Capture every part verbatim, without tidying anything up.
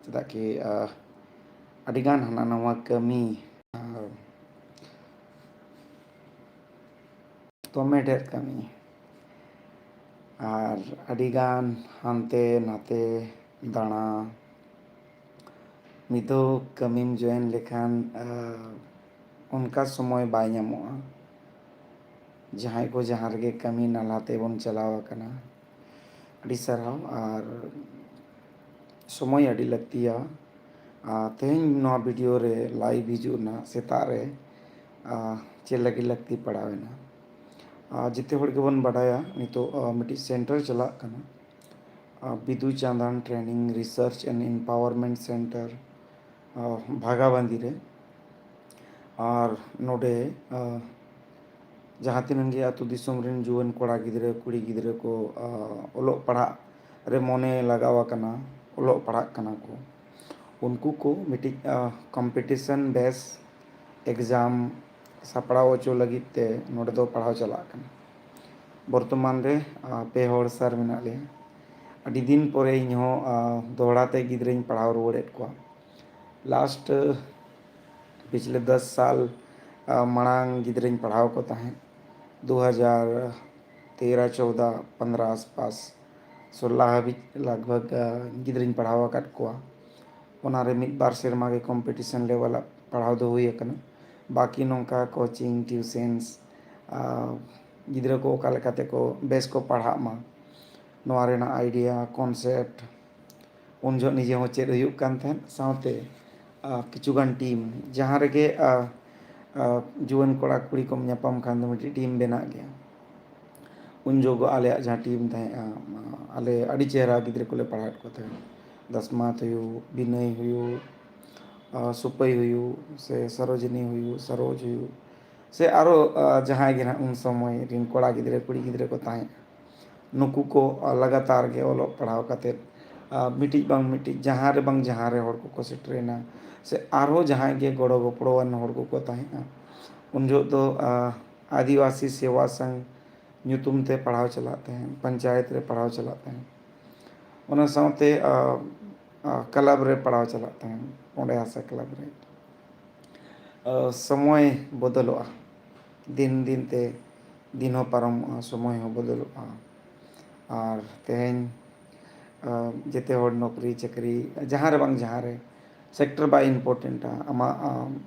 ᱪᱮᱫᱟᱜ ᱠᱤ, ᱟᱹᱰᱤᱜᱟᱱ ᱦᱟᱱᱟ ᱱᱟᱣᱟ ᱠᱟᱹᱢᱤ, ᱫᱚᱢᱮ ᱰᱷᱮᱨ ᱠᱟᱹᱢᱤ, ᱟᱨ ᱟᱹᱰᱤᱜᱟᱱ ᱦᱟᱱᱛᱮ ᱱᱟᱛᱮ ᱫᱟᱬᱟ᱾ ᱢᱤᱫ ᱫᱷᱟᱣ ᱠᱟᱹᱢᱤᱢ ᱡᱚᱭᱮᱱ ᱞᱮᱠᱷᱟᱱ ᱚᱱᱠᱟ ᱥᱚᱢᱚᱭ ᱵᱟᱭ ᱧᱟᱢᱚᱜᱼᱟ᱾ ᱡᱟᱦᱟᱸᱭ ᱠᱚ ᱡᱟᱦᱟᱸ ᱨᱮᱜᱮ ᱠᱟᱹᱢᱤ ᱱᱟᱞᱦᱟ ᱛᱮᱵᱚᱱ ᱪᱟᱞᱟᱣ ᱟᱠᱟᱱᱟ, ᱟᱹᱰᱤ ᱥᱟᱨᱦᱟᱣ᱾ ᱟᱨ ᱥᱚᱢᱚᱭ ᱟᱹᱰᱤ ᱞᱟᱹᱠᱛᱤᱭᱟ᱾ ᱟᱨ ᱛᱮᱦᱮᱧ ᱱᱚᱣᱟ ᱵᱷᱤᱰᱤᱭᱳ ᱨᱮ ᱞᱟᱭᱤᱵᱷ ᱦᱤᱡᱩᱜ ᱨᱮᱱᱟᱜ ᱥᱮᱛᱟᱜ ᱨᱮ ᱪᱮᱫ ᱞᱟᱹᱜᱤᱫ ᱞᱟᱹᱠᱛᱤ ᱯᱟᱲᱟᱣ ᱮᱱᱟ? ᱟᱨ ᱡᱮᱛᱮ ᱦᱚᱲ ᱜᱮᱵᱚᱱ ᱵᱟᱰᱟᱭᱟ, ᱱᱤᱛᱚᱜ ᱢᱤᱫᱴᱤᱡ ᱥᱮᱱᱴᱟᱨ ᱪᱟᱞᱟᱜ ᱠᱟᱱᱟ, Bidu Chandan Training Research and Empowerment Center, ᱵᱷᱟᱜᱟᱵᱟᱸᱫᱤ ᱨᱮ᱾ ᱟᱨ ᱱᱚᱰᱮ ᱡᱟᱦᱟᱸ ᱛᱤᱱᱟᱹᱜ ᱜᱮ ᱟᱹᱛᱩ ᱫᱤᱥᱚᱢ ᱨᱮᱱ ᱡᱩᱣᱟᱹᱱ ᱠᱚᱲᱟ ᱜᱤᱫᱽᱨᱟᱹ, ᱠᱩᱲᱤ ᱜᱤᱫᱽᱨᱟᱹ ᱠᱚ ᱚᱞᱚᱜ ᱯᱟᱲᱦᱟᱜ ᱨᱮ ᱢᱚᱱᱮ ᱞᱟᱜᱟᱣ ᱟᱠᱟᱱᱟ, ᱚᱞᱚᱜ ᱯᱟᱲᱦᱟᱜ ᱠᱟᱱᱟ ᱠᱚ, ᱩᱱᱠᱩ ᱠᱚ ᱢᱤᱫᱴᱤᱡ ᱠᱚᱢᱯᱤᱴᱤᱥᱚᱱ ᱵᱮᱥ ᱮᱠᱡᱟᱢ ᱥᱟᱯᱲᱟᱣ ᱦᱚᱪᱚ ᱞᱟᱹᱜᱤᱫ ᱛᱮ ᱱᱚᱰᱮ ᱫᱚ ᱯᱟᱲᱦᱟᱣ ᱪᱟᱞᱟᱜ ᱠᱟᱱᱟ᱾ ᱵᱚᱨᱛᱚᱢᱟᱱ ᱨᱮ ᱯᱮ ᱦᱚᱲ ᱥᱟᱨ ᱢᱮᱱᱟᱜ ᱞᱮᱭᱟ᱾ ᱟᱹᱰᱤ ᱫᱤᱱ ᱯᱚᱨᱮ ᱤᱧᱦᱚᱸ ᱫᱚᱦᱲᱟ ᱛᱮ ᱜᱤᱫᱽᱨᱟᱹᱧ ᱯᱟᱲᱦᱟᱣ ᱨᱩᱣᱟᱹᱲᱮᱫ ᱠᱚᱣᱟ᱾ ᱞᱟᱥᱴ ᱯᱤᱪᱷᱞᱮ ᱫᱚᱥ ᱥᱟᱞ ᱢᱟᱲᱟᱝ ᱜᱤᱫᱽᱨᱟᱹᱧ ᱯᱟᱲᱦᱟᱣ ᱠᱚ ᱛᱟᱦᱮᱸᱫ, ᱫᱩ ᱦᱟᱡᱟᱨ ᱛᱮᱨᱚ ᱪᱳᱫᱟ ᱯᱚᱱᱫᱽᱨᱚ ᱟᱥᱯᱟᱥ, ᱥᱳᱞᱞᱳ ᱦᱟᱹᱵᱤᱡ ᱞᱟᱜᱽ ᱵᱷᱟᱜᱽ ᱜᱤᱫᱽᱨᱟᱹᱧ ᱯᱟᱲᱦᱟᱣ ᱟᱠᱟᱫ ᱠᱚᱣᱟ᱾ ᱚᱱᱟᱨᱮ ᱢᱤᱫ ᱵᱟᱨ ᱥᱮᱨᱢᱟ ᱜᱮ ᱠᱚᱢᱯᱤᱴᱤᱥᱚᱱ ᱞᱮᱵᱮᱞ ᱟᱜ ᱯᱟᱲᱦᱟᱣ ᱫᱚ ᱦᱩᱭ ᱟᱠᱟᱱᱟ᱾ ᱵᱟᱹᱠᱤ ᱱᱚᱝᱠᱟ ᱠᱳᱪᱤᱝ, ᱴᱤᱭᱩᱥᱮᱱᱥ, ᱜᱤᱫᱽᱨᱟᱹ ᱠᱚ ᱚᱠᱟ ᱞᱮᱠᱟᱛᱮ ᱠᱚ ᱵᱮᱥ ᱠᱚ ᱯᱟᱲᱦᱟᱜ ᱢᱟ, ᱱᱚᱣᱟ ᱨᱮᱱᱟᱜ ᱟᱭᱰᱤᱭᱟ, ᱠᱚᱱᱥᱮᱯᱴ, ᱩᱱ ᱡᱚᱦᱚᱜ ᱱᱤᱡᱮ ᱦᱚᱸ ᱪᱮᱫ ᱦᱩᱭᱩᱜ ᱠᱟᱱ ᱛᱟᱦᱮᱸᱫ᱾ ᱥᱟᱶᱛᱮ ᱠᱤᱪᱷᱩᱜᱟᱱ ᱴᱤᱢ, ᱡᱟᱦᱟᱸ ᱨᱮᱜᱮ ᱡᱩᱣᱟᱹᱱ ᱠᱚᱲᱟ ᱠᱩᱲᱤ ᱠᱚᱢ ᱧᱟᱯᱟᱢ ᱠᱷᱟᱱ ᱫᱚ ᱢᱤᱫᱴᱤᱡ ᱴᱤᱢ ᱵᱮᱱᱟᱜ ᱜᱮᱭᱟ᱾ ᱩᱱ ᱡᱚᱦᱚᱜ ᱟᱞᱮᱭᱟᱜ ᱡᱟᱦᱟᱸ ᱴᱤᱢ ᱛᱟᱦᱮᱸᱜᱼᱟ, ᱟᱞᱮ ᱟᱹᱰᱤ ᱪᱮᱦᱨᱟ ᱜᱤᱫᱽᱨᱟᱹ ᱠᱚᱞᱮ ᱯᱟᱲᱦᱟᱣᱮᱫ ᱠᱚ ᱛᱟᱦᱮᱸᱫ᱾ ᱫᱟᱥᱢᱟᱛ ᱦᱩᱭᱩᱜ, ᱵᱤᱱᱚᱭ ᱦᱩᱭᱩᱜ, ᱥᱩᱯᱟᱹᱭ ᱦᱩᱭᱩᱜ, ᱥᱮ ᱥᱟᱨᱳᱡᱤᱱᱤ ᱦᱩᱭᱩᱜ, ᱥᱟᱨᱳᱡᱽ ᱦᱩᱭᱩᱜ, ᱥᱮ ᱟᱨᱚ ᱡᱟᱦᱟᱸᱭ ᱜᱮ ᱱᱟᱦᱟᱜ ᱩᱱ ᱥᱚᱢᱚᱭ ᱨᱮᱱ ᱠᱚᱲᱟ ᱜᱤᱫᱽᱨᱟᱹ ᱠᱩᱲᱤ ᱜᱤᱫᱽᱨᱟᱹ ᱠᱚ ᱛᱟᱦᱮᱸᱫ, ᱱᱩᱠᱩ ᱠᱚ ᱞᱟᱜᱟᱛᱟᱨ ᱜᱮ ᱚᱞᱚᱜ ᱯᱟᱲᱦᱟᱣ ᱠᱟᱛᱮᱫ ᱢᱤᱫᱴᱤᱡ ᱵᱟᱝ ᱢᱤᱫᱴᱤᱡ, ᱡᱟᱦᱟᱸ ᱨᱮ ᱵᱟᱝ ᱡᱟᱦᱟᱸ ᱨᱮ ᱦᱚᱲ ᱠᱚᱠᱚ ᱥᱮᱴᱮᱨᱮᱱᱟ, ᱥᱮ ᱟᱨᱦᱚᱸ ᱡᱟᱦᱟᱸᱭ ᱜᱮ ᱜᱚᱲᱚ ᱜᱚᱯᱚᱲᱚᱣᱟᱱ ᱦᱚᱲ ᱠᱚᱠᱚ ᱛᱟᱦᱮᱸᱜᱼᱟ᱾ ᱩᱱ ᱡᱚᱦᱚᱜ ᱫᱚ ᱟᱹᱫᱤᱵᱟᱹᱥᱤ ᱥᱮᱵᱟ ᱥᱚᱝᱜᱷ ᱧᱩᱛᱩᱢ ᱛᱮ ᱯᱟᱲᱦᱟᱣ ᱪᱟᱞᱟᱜ ᱛᱟᱦᱮᱸᱫ, ᱯᱚᱧᱪᱟᱭᱮᱛ ᱨᱮ ᱯᱟᱲᱦᱟᱣ ᱪᱟᱞᱟᱜ ᱛᱟᱦᱮᱸᱫ᱾ ᱚᱱᱟ ᱥᱟᱶᱛᱮ ᱠᱞᱟᱵᱽ ᱨᱮ ᱯᱟᱲᱦᱟᱣ ᱪᱟᱞᱟᱜ ᱛᱟᱦᱮᱸᱫ, ᱚᱸᱰᱮ ᱦᱟᱥᱟ ᱠᱞᱟᱵᱽ ᱨᱮ᱾ ᱥᱚᱢᱚᱭ ᱵᱚᱫᱚᱞᱚᱜᱼᱟ, ᱫᱤᱱ ᱫᱤᱱ ᱛᱮ ᱫᱤᱱ ᱦᱚᱸ ᱯᱟᱨᱚᱢᱚᱜᱼᱟ, ᱥᱚᱢᱚᱭ ᱦᱚᱸ ᱵᱚᱫᱚᱞᱚᱜᱼᱟ᱾ ᱟᱨ ᱛᱮᱦᱮᱧ ᱡᱮᱛᱮ ᱦᱚᱲ ᱱᱚᱠᱨᱤ ᱪᱟᱹᱠᱨᱤ ᱡᱟᱦᱟᱸ ᱨᱮ ᱵᱟᱝ ᱡᱟᱦᱟᱸ ᱨᱮ ᱥᱮᱠᱴᱚᱨ ᱵᱟᱭ ᱤᱢᱯᱚᱨᱴᱮᱱᱴᱟ᱾ ᱟᱢᱟᱜ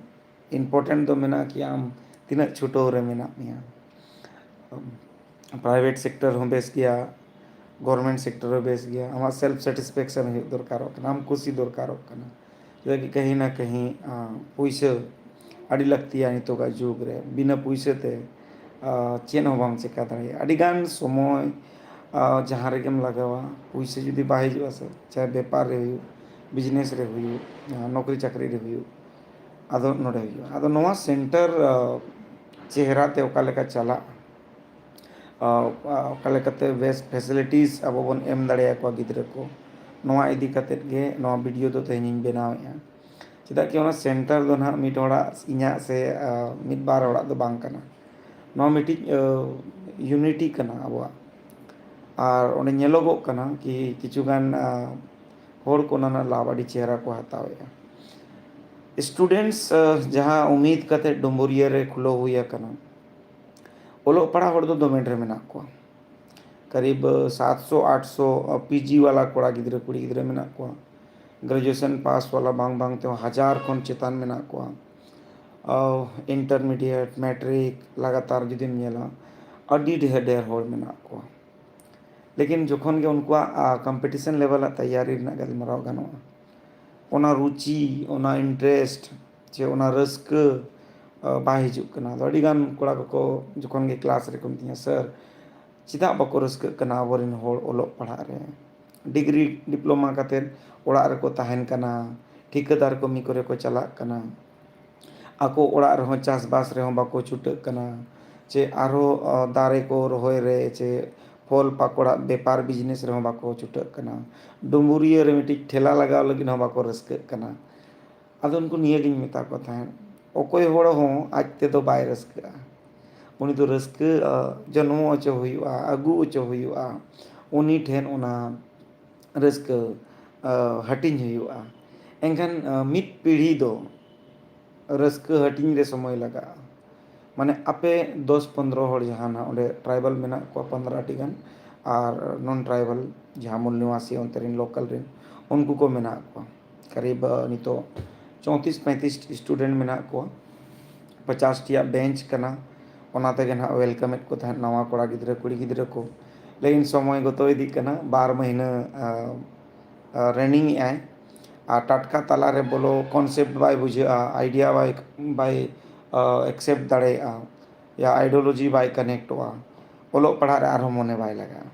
ᱤᱢᱯᱚᱨᱴᱮᱱᱴ ᱫᱚ ᱢᱮᱱᱟᱜᱼᱟ ᱠᱤ ᱟᱢ ᱛᱤᱱᱟᱹᱜ ᱪᱷᱩᱴᱟᱹᱣ ᱨᱮ ᱢᱮᱱᱟᱜ ᱢᱮᱭᱟ᱾ ᱯᱨᱟᱭᱵᱷᱮᱴ ᱥᱮᱠᱴᱚᱨ ᱦᱚᱸ ᱵᱮᱥ ᱜᱮᱭᱟ, ᱜᱚᱨᱢᱮᱱᱴ ᱥᱮᱠᱴᱚᱨ ᱦᱚᱸ ᱵᱮᱥ ᱜᱮᱭᱟ᱾ ᱟᱢᱟᱜ ᱥᱮᱞᱯᱷ ᱥᱮᱴᱤᱥᱯᱷᱮᱠᱥᱚᱱ ᱦᱩᱭᱩᱜ ᱫᱚᱨᱠᱟᱨᱚᱜ ᱠᱟᱱᱟ, ᱟᱢ ᱠᱩᱥᱤ ᱫᱚᱨᱠᱟᱨᱚᱜ ᱠᱟᱱᱟ᱾ ᱪᱮᱫᱟᱜ ᱠᱤ ᱠᱟᱹᱦᱤ ᱱᱟ ᱠᱟᱹᱦᱤ ᱯᱩᱭᱥᱟᱹ ᱟᱹᱰᱤ ᱞᱟᱹᱠᱛᱤᱭᱟ ᱱᱤᱛᱚᱜᱟᱜ ᱡᱩᱜᱽ ᱨᱮ᱾ ᱵᱤᱱᱟᱹ ᱯᱩᱭᱥᱟᱹ ᱛᱮ ᱪᱮᱫ ᱦᱚᱸ ᱵᱟᱢ ᱪᱮᱠᱟ ᱫᱟᱲᱮᱭᱟᱜᱼᱟ᱾ ᱟᱹᱰᱤᱜᱟᱱ ᱥᱚᱢᱚᱭ ᱡᱟᱦᱟᱸ ᱨᱮᱜᱮᱢ ᱞᱟᱜᱟᱣᱟ, ᱯᱩᱭᱥᱟᱹ ᱡᱩᱫᱤ ᱵᱟᱭ ᱦᱤᱡᱩᱜᱼᱟ ᱥᱮ, ᱪᱟᱦᱮ ᱵᱮᱯᱟᱨ ᱨᱮ ᱦᱩᱭᱩᱜ, ᱵᱤᱡᱽᱱᱮᱥ ᱨᱮ ᱦᱩᱭᱩᱜ, ᱱᱚᱠᱨᱤ ᱪᱟᱹᱠᱨᱤ ᱨᱮ ᱦᱩᱭᱩᱜ, ᱟᱫᱚ ᱱᱚᱰᱮ ᱦᱩᱭᱩᱜᱼᱟ᱾ ᱟᱫᱚ ᱱᱚᱣᱟ ᱥᱮᱱᱴᱟᱨ ᱪᱮᱦᱨᱟ ᱛᱮ ᱚᱠᱟ ᱞᱮᱠᱟ ᱪᱟᱞᱟᱜᱼᱟ, ᱚᱠᱟ ᱞᱮᱠᱟᱛᱮ ᱵᱮᱥ ᱯᱷᱮᱥᱤᱞᱤᱴᱤᱥ ᱟᱵᱚ ᱵᱚᱱ ᱮᱢ ᱫᱟᱲᱮᱭᱟᱠᱚᱣᱟ ᱜᱤᱫᱽᱨᱟᱹ ᱠᱚ, ᱱᱚᱣᱟ ᱤᱫᱤ ᱠᱟᱛᱮᱫ ᱜᱮ ᱱᱚᱣᱟ ᱵᱷᱤᱰᱤᱭᱳ ᱫᱚ ᱛᱮᱦᱮᱧᱤᱧ ᱵᱮᱱᱟᱣᱮᱫᱼᱟ᱾ ᱪᱮᱫᱟᱜ ᱠᱤ ᱚᱱᱟ ᱥᱮᱱᱴᱟᱨ ᱫᱚ ᱱᱟᱦᱟᱜ ᱢᱤᱫ ᱦᱚᱲᱟᱜ, ᱤᱧᱟᱹᱜ ᱥᱮ ᱢᱤᱫ ᱵᱟᱨ ᱦᱚᱲᱟᱜ ᱫᱚ ᱵᱟᱝ ᱠᱟᱱᱟ᱾ ᱱᱚᱣᱟ ᱢᱤᱫᱴᱤᱡ ᱤᱭᱩᱱᱤᱴᱤ ᱠᱟᱱᱟ ᱟᱵᱚᱣᱟᱜ᱾ ᱟᱨ ᱚᱸᱰᱮ ᱧᱮᱞᱚᱜᱚᱜ ᱠᱟᱱᱟ ᱠᱤ ᱠᱤᱪᱷᱩ ᱜᱟᱱ ᱦᱚᱲ ᱠᱚ ᱚᱱᱟ ᱨᱮᱱᱟᱜ ᱞᱟᱵᱷ ᱟᱹᱰᱤ ᱪᱮᱦᱨᱟ ᱠᱚ ᱦᱟᱛᱟᱣᱮᱫᱼᱟ᱾ ᱥᱴᱩᱰᱮᱱᱴᱥ ᱡᱟᱦᱟᱸ ᱩᱢᱤᱫ ᱠᱟᱛᱮ ᱰᱩᱢᱵᱩᱨᱤᱭᱟᱹ ᱨᱮ ᱠᱷᱩᱞᱟᱹᱣ ᱦᱩᱭ ᱟᱠᱟᱱᱟ, ᱚᱞᱚᱜ ᱯᱟᱲᱦᱟᱜ ᱦᱚᱲ ᱫᱚ ᱫᱚᱢᱮ ᱰᱷᱮᱨ ᱢᱮᱱᱟᱜ ᱠᱚᱣᱟ᱾ ᱠᱟᱨᱤᱵ ᱥᱟᱛᱥᱚ ᱟᱴᱥᱚ ᱯᱤᱡᱤ ᱣᱟᱞᱟ ᱠᱚᱲᱟ ᱜᱤᱫᱽᱨᱟᱹ ᱠᱩᱲᱤ ᱜᱤᱫᱽᱨᱟᱹ ᱢᱮᱱᱟᱜ ᱠᱚᱣᱟ᱾ ᱜᱨᱮᱡᱩᱭᱮᱥᱚᱱ ᱯᱟᱥ ᱣᱟᱞᱟ ᱵᱟᱝ ᱵᱟᱝ ᱛᱮᱦᱚᱸ ᱦᱟᱡᱟᱨ ᱠᱷᱚᱱ ᱪᱮᱛᱟᱱ ᱢᱮᱱᱟᱜ ᱠᱚᱣᱟ᱾ ᱤᱱᱴᱟᱨᱢᱤᱰᱤᱭᱮᱴ, ᱢᱮᱴᱨᱤᱠ ᱞᱟᱜᱟᱛᱟᱨ ᱡᱩᱫᱤᱢ ᱧᱮᱞᱟ, ᱟᱹᱰᱤ ᱰᱷᱮᱨ ᱰᱷᱮᱨ ᱦᱚᱲ ᱢᱮᱱᱟᱜ ᱠᱚᱣᱟ᱾ ᱞᱮᱠᱤᱱ ᱡᱚᱠᱷᱚᱱ ᱜᱮ ᱩᱱᱠᱩᱣᱟᱜ ᱠᱚᱢᱯᱤᱴᱤᱥᱚᱱ ᱞᱮᱵᱮᱞ ᱟᱜ ᱛᱮᱭᱟᱨᱤ ᱨᱮᱱᱟᱜ ᱜᱟᱞᱢᱟᱨᱟᱣ ᱜᱟᱱᱚᱜᱼᱟ, ᱚᱱᱟ ᱨᱩᱪᱤ, ᱚᱱᱟ ᱤᱱᱴᱟᱨᱮᱥᱴ ᱪᱮ ᱚᱱᱟ ᱨᱟᱹᱥᱠᱟᱹ ᱵᱟᱭ ᱦᱤᱡᱩᱜ ᱠᱟᱱᱟ᱾ ᱟᱫᱚ ᱟᱹᱰᱤᱜᱟᱱ ᱠᱚᱲᱟ ᱠᱚᱠᱚ ᱡᱚᱠᱷᱚᱱ ᱜᱮ ᱠᱞᱟᱥ ᱨᱮᱠᱚ ᱢᱤᱛᱟᱹᱧᱟ, "ᱥᱟᱨ, ᱪᱮᱫᱟᱜ ᱵᱟᱠᱚ ᱨᱟᱹᱥᱠᱟᱹᱜ ᱠᱟᱱᱟ ᱟᱵᱚᱨᱮᱱ ᱦᱚᱲ ᱚᱞᱚᱜ ᱯᱟᱲᱦᱟᱜ ᱨᱮ? ᱰᱤᱜᱽᱨᱤ ᱰᱤᱯᱞᱳᱢᱟ ᱠᱟᱛᱮᱫ ᱚᱲᱟᱜ ᱨᱮᱠᱚ ᱛᱟᱦᱮᱱ ᱠᱟᱱᱟ, ᱴᱷᱤᱠᱟᱹᱫᱟᱨ ᱠᱟᱹᱢᱤ ᱠᱚᱨᱮ ᱠᱚ ᱪᱟᱞᱟᱜ ᱠᱟᱱᱟ, ᱟᱠᱚ ᱚᱲᱟᱜ ᱨᱮᱦᱚᱸ ᱪᱟᱥᱵᱟᱥ ᱨᱮᱦᱚᱸ ᱵᱟᱠᱚ ᱪᱷᱩᱴᱟᱹᱜ ᱠᱟᱱᱟ, ᱪᱮ ᱟᱨᱦᱚᱸ ᱫᱟᱨᱮ ᱠᱚ ᱨᱚᱦᱚᱭ ᱨᱮ ᱪᱮ ᱯᱷᱚᱞ ᱯᱟᱠᱚᱲᱟ ᱵᱮᱯᱟᱨ ᱵᱤᱡᱽᱱᱮᱥ ᱨᱮᱦᱚᱸ ᱵᱟᱠᱚ ᱪᱷᱩᱴᱟᱹᱜ ᱠᱟᱱᱟ, ᱰᱩᱢᱵᱩᱨᱤᱭᱟᱹ ᱨᱮ ᱢᱤᱫᱴᱤᱡ ᱴᱷᱮᱞᱟ ᱞᱟᱜᱟᱣ ᱞᱟᱹᱜᱤᱫ ᱦᱚᱸ ᱵᱟᱠᱚ ᱨᱟᱹᱥᱠᱟᱹᱜ ᱠᱟᱱᱟ᱾" ᱟᱫᱚ ᱩᱱᱠᱩ ᱱᱤᱭᱟᱹ ᱜᱤᱧ ᱢᱮᱛᱟ ᱠᱚ ᱛᱟᱦᱮᱸᱫ, ᱚᱠᱚᱭ ᱦᱚᱲ ᱦᱚᱸ ᱟᱡ ᱛᱮᱫᱚ ᱵᱟᱭ ᱨᱟᱹᱥᱠᱟᱹᱜᱼᱟ᱾ ᱩᱱᱤ ᱫᱚ ᱨᱟᱹᱥᱠᱟᱹ ᱡᱚᱱᱢᱚ ᱦᱚᱪᱚ ᱦᱩᱭᱩᱜᱼᱟ, ᱟᱹᱜᱩ ᱦᱚᱪᱚ ᱦᱩᱭᱩᱜᱼᱟ᱾ ᱩᱱᱤ ᱴᱷᱮᱱ ᱚᱱᱟ ᱨᱟᱹᱥᱠᱟᱹ ᱦᱟᱹᱴᱤᱧ ᱦᱩᱭᱩᱜᱼᱟ᱾ ᱮᱱᱠᱷᱟᱱ ᱢᱤᱫ ᱯᱤᱲᱦᱤ ᱫᱚ ᱨᱟᱹᱥᱠᱟᱹ ᱦᱟᱹᱴᱤᱧ ᱨᱮ ᱥᱚᱢᱚᱭ ᱞᱟᱜᱟᱜᱼᱟ᱾ ᱢᱟᱱᱮ ᱟᱯᱮ ᱫᱚᱥ ᱯᱚᱱᱫᱽᱨᱚ ᱦᱚᱲ ᱡᱟᱦᱟᱸ ᱱᱟᱜ ᱚᱸᱰᱮ ᱴᱨᱟᱭᱵᱟᱞ ᱢᱮᱱᱟᱜ ᱠᱚᱣᱟ ᱯᱚᱱᱫᱽᱨᱚ ᱴᱤ ᱜᱟᱱ, ᱟᱨ ᱱᱚᱱ ᱴᱨᱟᱭᱵᱟᱞ ᱡᱟᱦᱟᱸ ᱢᱩᱞ ᱱᱤᱣᱟᱥᱤ ᱚᱱᱛᱮ ᱨᱮᱱ ᱞᱳᱠᱟᱞ ᱨᱮᱱ ᱩᱱᱠᱩ ᱠᱚ ᱢᱮᱱᱟᱜ ᱠᱚᱣᱟ᱾ ᱠᱟᱨᱤᱵ ᱱᱤᱛᱚᱜ ᱪᱳᱭᱛᱨᱤᱥ ᱯᱚᱸᱭᱛᱨᱤᱥ ᱥᱴᱩᱰᱮᱱᱴ ᱢᱮᱱᱟᱜ ᱠᱚᱣᱟ᱾ ᱯᱚᱪᱟᱥ ᱴᱤᱭᱟᱜ ᱵᱮᱧᱪ ᱠᱟᱱᱟ, ᱚᱱᱟ ᱛᱮᱜᱮ ᱱᱟᱦᱟᱜ ᱣᱮᱞᱠᱟᱢᱮᱫ ᱠᱚ ᱛᱟᱦᱮᱸᱫ ᱱᱟᱣᱟ ᱠᱚᱲᱟ ᱜᱤᱫᱽᱨᱟᱹ ᱠᱩᱲᱤ ᱜᱤᱫᱽᱨᱟᱹ ᱠᱚ᱾ ᱞᱮᱠᱤᱱ ᱥᱚᱢᱚᱭ ᱜᱚᱛᱚ ᱤᱫᱤᱜ ᱠᱟᱱᱟ, ᱵᱟᱨ ᱢᱟᱹᱦᱱᱟᱹ ᱨᱟᱱᱤᱝ ᱮᱜᱼᱟᱭ, ᱟᱨ ᱴᱟᱴᱠᱟ ᱛᱟᱞᱟᱨᱮ ᱵᱚᱞᱚ ᱠᱚᱱᱥᱮᱯᱴ ᱵᱟᱭ ᱵᱩᱡᱷᱟᱹᱜᱼᱟ, ᱟᱭᱰᱤᱭᱟ ᱵᱟᱭ ᱵᱟᱭ ᱮᱠᱥᱮᱯᱴ ᱫᱟᱲᱮᱭᱟᱜᱼᱟ, ᱭᱟ ᱟᱭᱰᱤᱭᱳᱞᱚᱡᱤ ᱵᱟᱭ ᱠᱟᱱᱮᱠᱴᱚᱜᱼᱟ, ᱚᱞᱚᱜ ᱯᱟᱲᱦᱟᱜ ᱨᱮ ᱟᱨᱦᱚᱸ ᱢᱚᱱᱮ ᱵᱟᱭ ᱞᱟᱜᱟᱜᱼᱟ᱾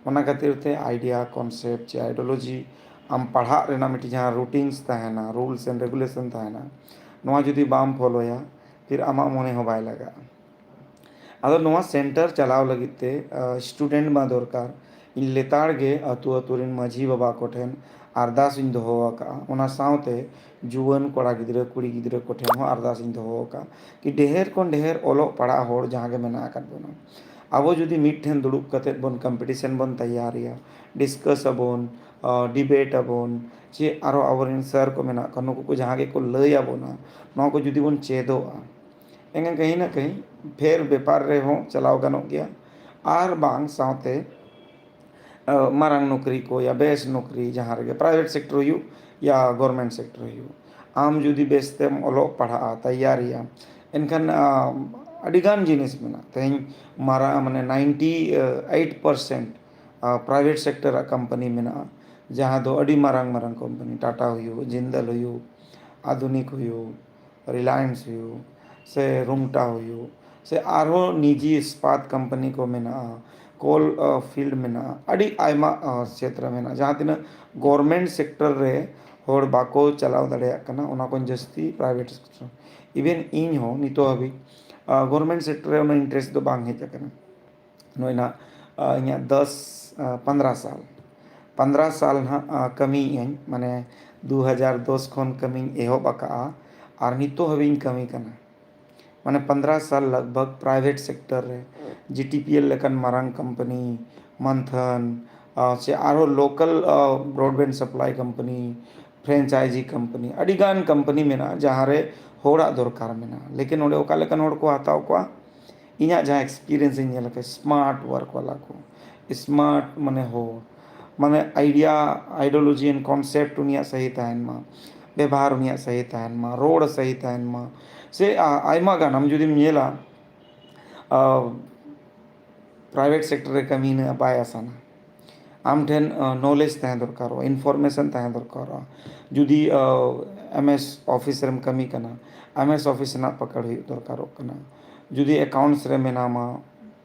ᱚᱱᱟ ᱠᱷᱟᱹᱛᱤᱨ ᱛᱮ ᱟᱭᱰᱤᱭᱟ, ᱠᱚᱱᱥᱮᱯᱴ ᱪᱮ ᱟᱭᱰᱤᱭᱳᱞᱚᱡᱤ ᱟᱢ ᱯᱟᱲᱦᱟᱜ ᱨᱮᱱᱟᱜ ᱢᱤᱫᱴᱤᱡ ᱡᱟᱦᱟᱸ ᱨᱩᱴᱤᱱᱥ ᱛᱟᱦᱮᱱᱟ, ᱨᱩᱞᱥ ᱮᱱᱰ ᱨᱮᱜᱩᱞᱮᱥᱚᱱ ᱛᱟᱦᱮᱱᱟ, ᱱᱚᱣᱟ ᱡᱩᱫᱤ ᱵᱟᱢ ᱯᱷᱚᱞᱳᱭᱟ, ᱯᱷᱤᱨ ᱟᱢᱟᱜ ᱢᱚᱱᱮ ᱦᱚᱸ ᱵᱟᱭ ᱞᱟᱜᱟᱜᱼᱟ᱾ ᱟᱫᱚ ᱱᱚᱣᱟ ᱥᱮᱱᱴᱟᱨ ᱪᱟᱞᱟᱣ ᱞᱟᱹᱜᱤᱫ ᱛᱮ ᱥᱴᱩᱰᱮᱱᱴ ᱢᱟ ᱫᱚᱨᱠᱟᱨ᱾ ᱤᱧ ᱞᱮᱛᱟᱲ ᱜᱮ ᱟᱹᱛᱩ ᱟᱹᱛᱩ ᱨᱮᱱ ᱢᱟᱹᱡᱷᱤ ᱵᱟᱵᱟ ᱠᱚᱴᱷᱮᱱ ᱟᱨᱫᱟᱥ ᱤᱧ ᱫᱚᱦᱚ ᱟᱠᱟᱫᱼᱟ᱾ ᱚᱱᱟ ᱥᱟᱶᱛᱮ ᱡᱩᱣᱟᱹᱱ ᱠᱚᱲᱟ ᱜᱤᱫᱽᱨᱟᱹ ᱠᱩᱲᱤ ᱜᱤᱫᱽᱨᱟᱹ ᱠᱚᱴᱷᱮᱱ ᱦᱚᱸ ᱟᱨᱫᱟᱥ ᱤᱧ ᱫᱚᱦᱚ ᱟᱠᱟᱫᱼᱟ ᱠᱤ ᱰᱷᱮᱨ ᱠᱷᱚᱱ ᱰᱷᱮᱨ ᱚᱞᱚᱜ ᱯᱟᱲᱦᱟᱜ ᱦᱚᱲ ᱡᱟᱦᱟᱸ ᱜᱮ ᱢᱮᱱᱟᱜ ᱟᱠᱟᱫ ᱵᱚᱱᱟ, ᱟᱵᱚ ᱡᱩᱫᱤ ᱢᱤᱫ ᱴᱷᱮᱱ ᱫᱩᱲᱩᱵ ᱠᱟᱛᱮᱫ ᱵᱚᱱ ᱠᱚᱢᱯᱤᱴᱤᱥᱮᱱ ᱵᱚᱱ ᱛᱮᱭᱟᱨᱤᱭᱟ, ᱰᱤᱥᱠᱟᱥ ᱟᱵᱚᱱ, ᱰᱤᱵᱮᱴ ᱟᱵᱚᱱ, ᱪᱮ ᱟᱨᱚ ᱟᱵᱚᱨᱮᱱ ᱥᱟᱨ ᱠᱚ ᱢᱮᱱᱟᱜ ᱠᱚᱣᱟ, ᱱᱩᱠᱩ ᱠᱚ ᱡᱟᱦᱟᱸ ᱜᱮᱠᱚ ᱞᱟᱹᱭ ᱟᱵᱚᱱᱟ, ᱱᱚᱣᱟ ᱠᱚ ᱡᱩᱫᱤ ᱵᱚᱱ ᱪᱮᱫᱚᱜᱼᱟ, ᱮᱱᱠᱷᱟᱱ ᱠᱟᱹᱦᱤ ᱱᱟ ᱠᱟᱹᱦᱤ ᱯᱷᱮᱨ ᱵᱮᱯᱟᱨ ᱨᱮᱦᱚᱸ ᱪᱟᱞᱟᱣ ᱜᱟᱱᱚᱜ ᱜᱮᱭᱟ᱾ ᱟᱨ ᱵᱟᱝ ᱥᱟᱶᱛᱮ ᱢᱟᱨᱟᱝ ᱱᱚᱠᱨᱤ ᱠᱚ ᱭᱟ ᱵᱮᱥ ᱱᱚᱠᱨᱤ ᱡᱟᱦᱟᱸ ᱨᱮᱜᱮ ᱯᱨᱟᱭᱵᱷᱮᱴ ᱥᱮᱠᱴᱚᱨ ᱦᱩᱭᱩᱜ ᱭᱟ ᱜᱚᱨᱢᱮᱱᱴ ᱥᱮᱠᱴᱚᱨ ᱦᱩᱭᱩᱜ, ᱟᱢ ᱡᱩᱫᱤ ᱵᱮᱥ ᱛᱮᱢ ᱚᱞᱚᱜ ᱯᱟᱲᱦᱟᱜᱼᱟ, ᱛᱮᱭᱟᱨᱤᱭᱟᱢ, ᱮᱱᱠᱷᱟᱱ ᱟᱹᱰᱤᱜᱟᱱ ᱡᱤᱱᱤᱥ ᱢᱮᱱᱟᱜᱼᱟ᱾ ᱛᱮᱦᱮᱧ ᱢᱟᱨᱟᱝ ᱢᱟᱱᱮ ᱱᱟᱭᱤᱱᱴᱤ ᱮᱭᱤᱴ ᱯᱟᱨᱥᱮᱱᱴ ᱯᱨᱟᱭᱵᱷᱮᱴ ᱥᱮᱠᱴᱚᱨᱟᱜ ᱠᱳᱢᱯᱟᱱᱤ ᱢᱮᱱᱟᱜᱼᱟ, ᱡᱟᱦᱟᱸ ᱫᱚ ᱟᱹᱰᱤ ᱢᱟᱨᱟᱝ ᱢᱟᱨᱟᱝ ᱠᱳᱢᱯᱟᱱᱤ, ᱴᱟᱴᱟ ᱦᱩᱭᱩᱜ, ᱡᱤᱱᱫᱟᱞ ᱦᱩᱭᱩᱜ, ᱟᱫᱷᱩᱱᱤᱠ ᱦᱩᱭᱩᱜ, ᱨᱤᱞᱟᱭᱮᱱᱥ ᱦᱩᱭᱩᱜ, ᱥᱮ ᱨᱩᱢᱴᱟ ᱦᱩᱭᱩᱜ, ᱥᱮ ᱟᱨᱦᱚᱸ ᱱᱤᱡᱤ ᱤᱥᱯᱟᱛ ᱠᱳᱢᱯᱟᱱᱤ ᱠᱚ ᱢᱮᱱᱟᱜᱼᱟ, ᱠᱳᱞ ᱯᱷᱤᱞᱰ ᱢᱮᱱᱟᱜᱼᱟ, ᱟᱹᱰᱤ ᱟᱭᱢᱟ ᱠᱷᱮᱛᱨᱚ ᱢᱮᱱᱟᱜᱼᱟ᱾ ᱡᱟᱦᱟᱸ ᱛᱤᱱᱟᱹᱜ ᱜᱚᱨᱢᱮᱱᱴ ᱥᱮᱠᱴᱚᱨ ᱨᱮ ᱦᱚᱲ ᱵᱟᱠᱚ ᱪᱟᱞᱟᱣ ᱫᱟᱲᱮᱭᱟᱜ ᱠᱟᱱᱟ, ᱚᱱᱟ ᱠᱚᱧ ᱡᱟᱹᱥᱛᱤ ᱯᱨᱟᱭᱵᱷᱮᱴ ᱥᱮᱠᱴᱚᱨ᱾ ᱤᱵᱷᱮᱱ ᱤᱧ ᱦᱚᱸ ᱱᱤᱛᱚᱜ ᱦᱟᱹᱵᱤᱡ ᱜᱚᱨᱢᱮᱱᱴ ᱥᱮᱠᱴᱚᱨ ᱨᱮ ᱩᱱᱟᱹᱜ ᱤᱱᱴᱟᱨᱮᱥᱴ ᱫᱚ ᱵᱟᱝ ᱦᱮᱡ ᱟᱠᱟᱱᱟ᱾ ᱱᱚᱜᱼᱚᱭ ᱱᱟᱜ ᱤᱧᱟᱹᱜ ᱫᱚᱥ ᱯᱚᱱᱫᱽᱨᱚ ᱥᱟᱞ ᱯᱚᱱᱫᱽᱨᱚ ᱥᱟᱞ ᱱᱟᱦᱟᱜ ᱠᱟᱹᱢᱤᱭᱮᱫ ᱟᱹᱧ, ᱢᱟᱱᱮ ᱫᱩ ᱦᱟᱡᱟᱨ ᱫᱚᱥ ᱠᱷᱚᱱ ᱠᱟᱹᱢᱤᱧ ᱮᱦᱚᱵ ᱟᱠᱟᱫᱼᱟ, ᱟᱨ ᱱᱤᱛᱚᱜ ᱦᱟᱹᱵᱤᱡ ᱤᱧ ᱠᱟᱹᱢᱤ ᱠᱟᱱᱟ᱾ ᱢᱟᱱᱮ ᱯᱚᱱᱫᱽᱨᱚ ᱥᱟᱞ ᱞᱟᱜᱽ ᱵᱷᱟᱜᱽ ᱯᱨᱟᱭᱵᱷᱮᱴ ᱥᱮᱠᱴᱚᱨ ᱨᱮ, ᱡᱤ ᱴᱤ ᱯᱤ ᱮᱞ ᱞᱮᱠᱟᱱ ᱢᱟᱨᱟᱝ ᱠᱳᱢᱯᱟᱱᱤ, ᱢᱟᱱᱛᱷᱟᱱ, ᱥᱮ ᱟᱨᱦᱚᱸ local broadband supply company, franchise company, ᱟᱹᱰᱤᱜᱟᱱ ᱠᱳᱢᱯᱟᱱᱤ ᱢᱮᱱᱟᱜᱼᱟ ᱡᱟᱦᱟᱸ ᱨᱮ ᱦᱚᱲᱟᱜ ᱫᱚᱨᱠᱟᱨ ᱢᱮᱱᱟᱜᱼᱟ᱾ ᱞᱮᱠᱤᱱ ᱚᱸᱰᱮ ᱚᱠᱟ ᱞᱮᱠᱟᱱ ᱦᱚᱲ ᱠᱚ ᱦᱟᱛᱟᱣ ᱠᱚᱣᱟ? ᱤᱧᱟᱹᱜ ᱡᱟᱦᱟᱸ ᱮᱠᱥᱯᱤᱨᱤᱭᱮᱱᱥ ᱤᱧ ᱧᱮᱞ ᱟᱠᱟᱫᱟ, ᱥᱢᱟᱨᱴ ᱣᱟᱨᱠ ᱣᱟᱞᱟ ᱠᱚ, ᱥᱢᱟᱨᱴ ᱢᱟᱱᱮ ᱦᱚᱲ, ᱢᱟᱱᱮ ᱟᱭᱰᱤᱭᱟ, ᱟᱭᱰᱤᱭᱳᱞᱚᱡᱤ ᱮᱱᱰ ᱠᱚᱱᱥᱮᱯᱴ ᱩᱱᱤᱭᱟᱜ ᱥᱟᱦᱤ ᱛᱟᱦᱮᱱ ᱢᱟ, ᱵᱮᱵᱷᱟᱨ ᱩᱱᱤᱭᱟᱜ ᱥᱟᱦᱤ ᱛᱟᱦᱮᱱ ᱢᱟ, ᱨᱚᱲ ᱥᱟᱦᱤ ᱛᱟᱦᱮᱱ ᱢᱟ, ᱥᱮ ᱟ- ᱟᱭᱢᱟ ᱜᱟᱱ ᱟᱢ ᱡᱩᱫᱤᱢ ᱧᱮᱞᱟ, ᱯᱨᱟᱭᱵᱷᱮᱴ ᱥᱮᱠᱴᱚᱨ ᱨᱮ ᱠᱟᱹᱢᱤ ᱩᱱᱟᱹᱜ ᱵᱟᱭ ᱟᱥᱟᱱᱟ᱾ ᱟᱢ ᱴᱷᱮᱱ ᱱᱚᱞᱮᱡᱽ ᱛᱟᱦᱮᱸ ᱫᱚᱨᱠᱟᱨᱚᱜᱼᱟ, ᱤᱱᱯᱷᱚᱨᱢᱮᱥᱚᱱ ᱛᱟᱦᱮᱸ ᱫᱚᱨᱠᱟᱨᱚᱜᱼᱟ᱾ ᱡᱩᱫᱤ ᱮᱢ ᱮᱥ ᱚᱯᱷᱤᱥ ᱨᱮᱢ ᱠᱟᱹᱢᱤ ᱠᱟᱱᱟ, ᱮᱢ ᱮᱥ ᱚᱯᱷᱤᱥ ᱨᱮᱱᱟᱜ ᱯᱟᱠᱟᱲ ᱦᱩᱭᱩᱜ ᱫᱚᱨᱠᱟᱨᱚᱜ ᱠᱟᱱᱟ᱾ ᱡᱩᱫᱤ ᱮᱠᱟᱣᱩᱱᱴᱥ ᱨᱮ ᱢᱮᱱᱟᱢᱟ,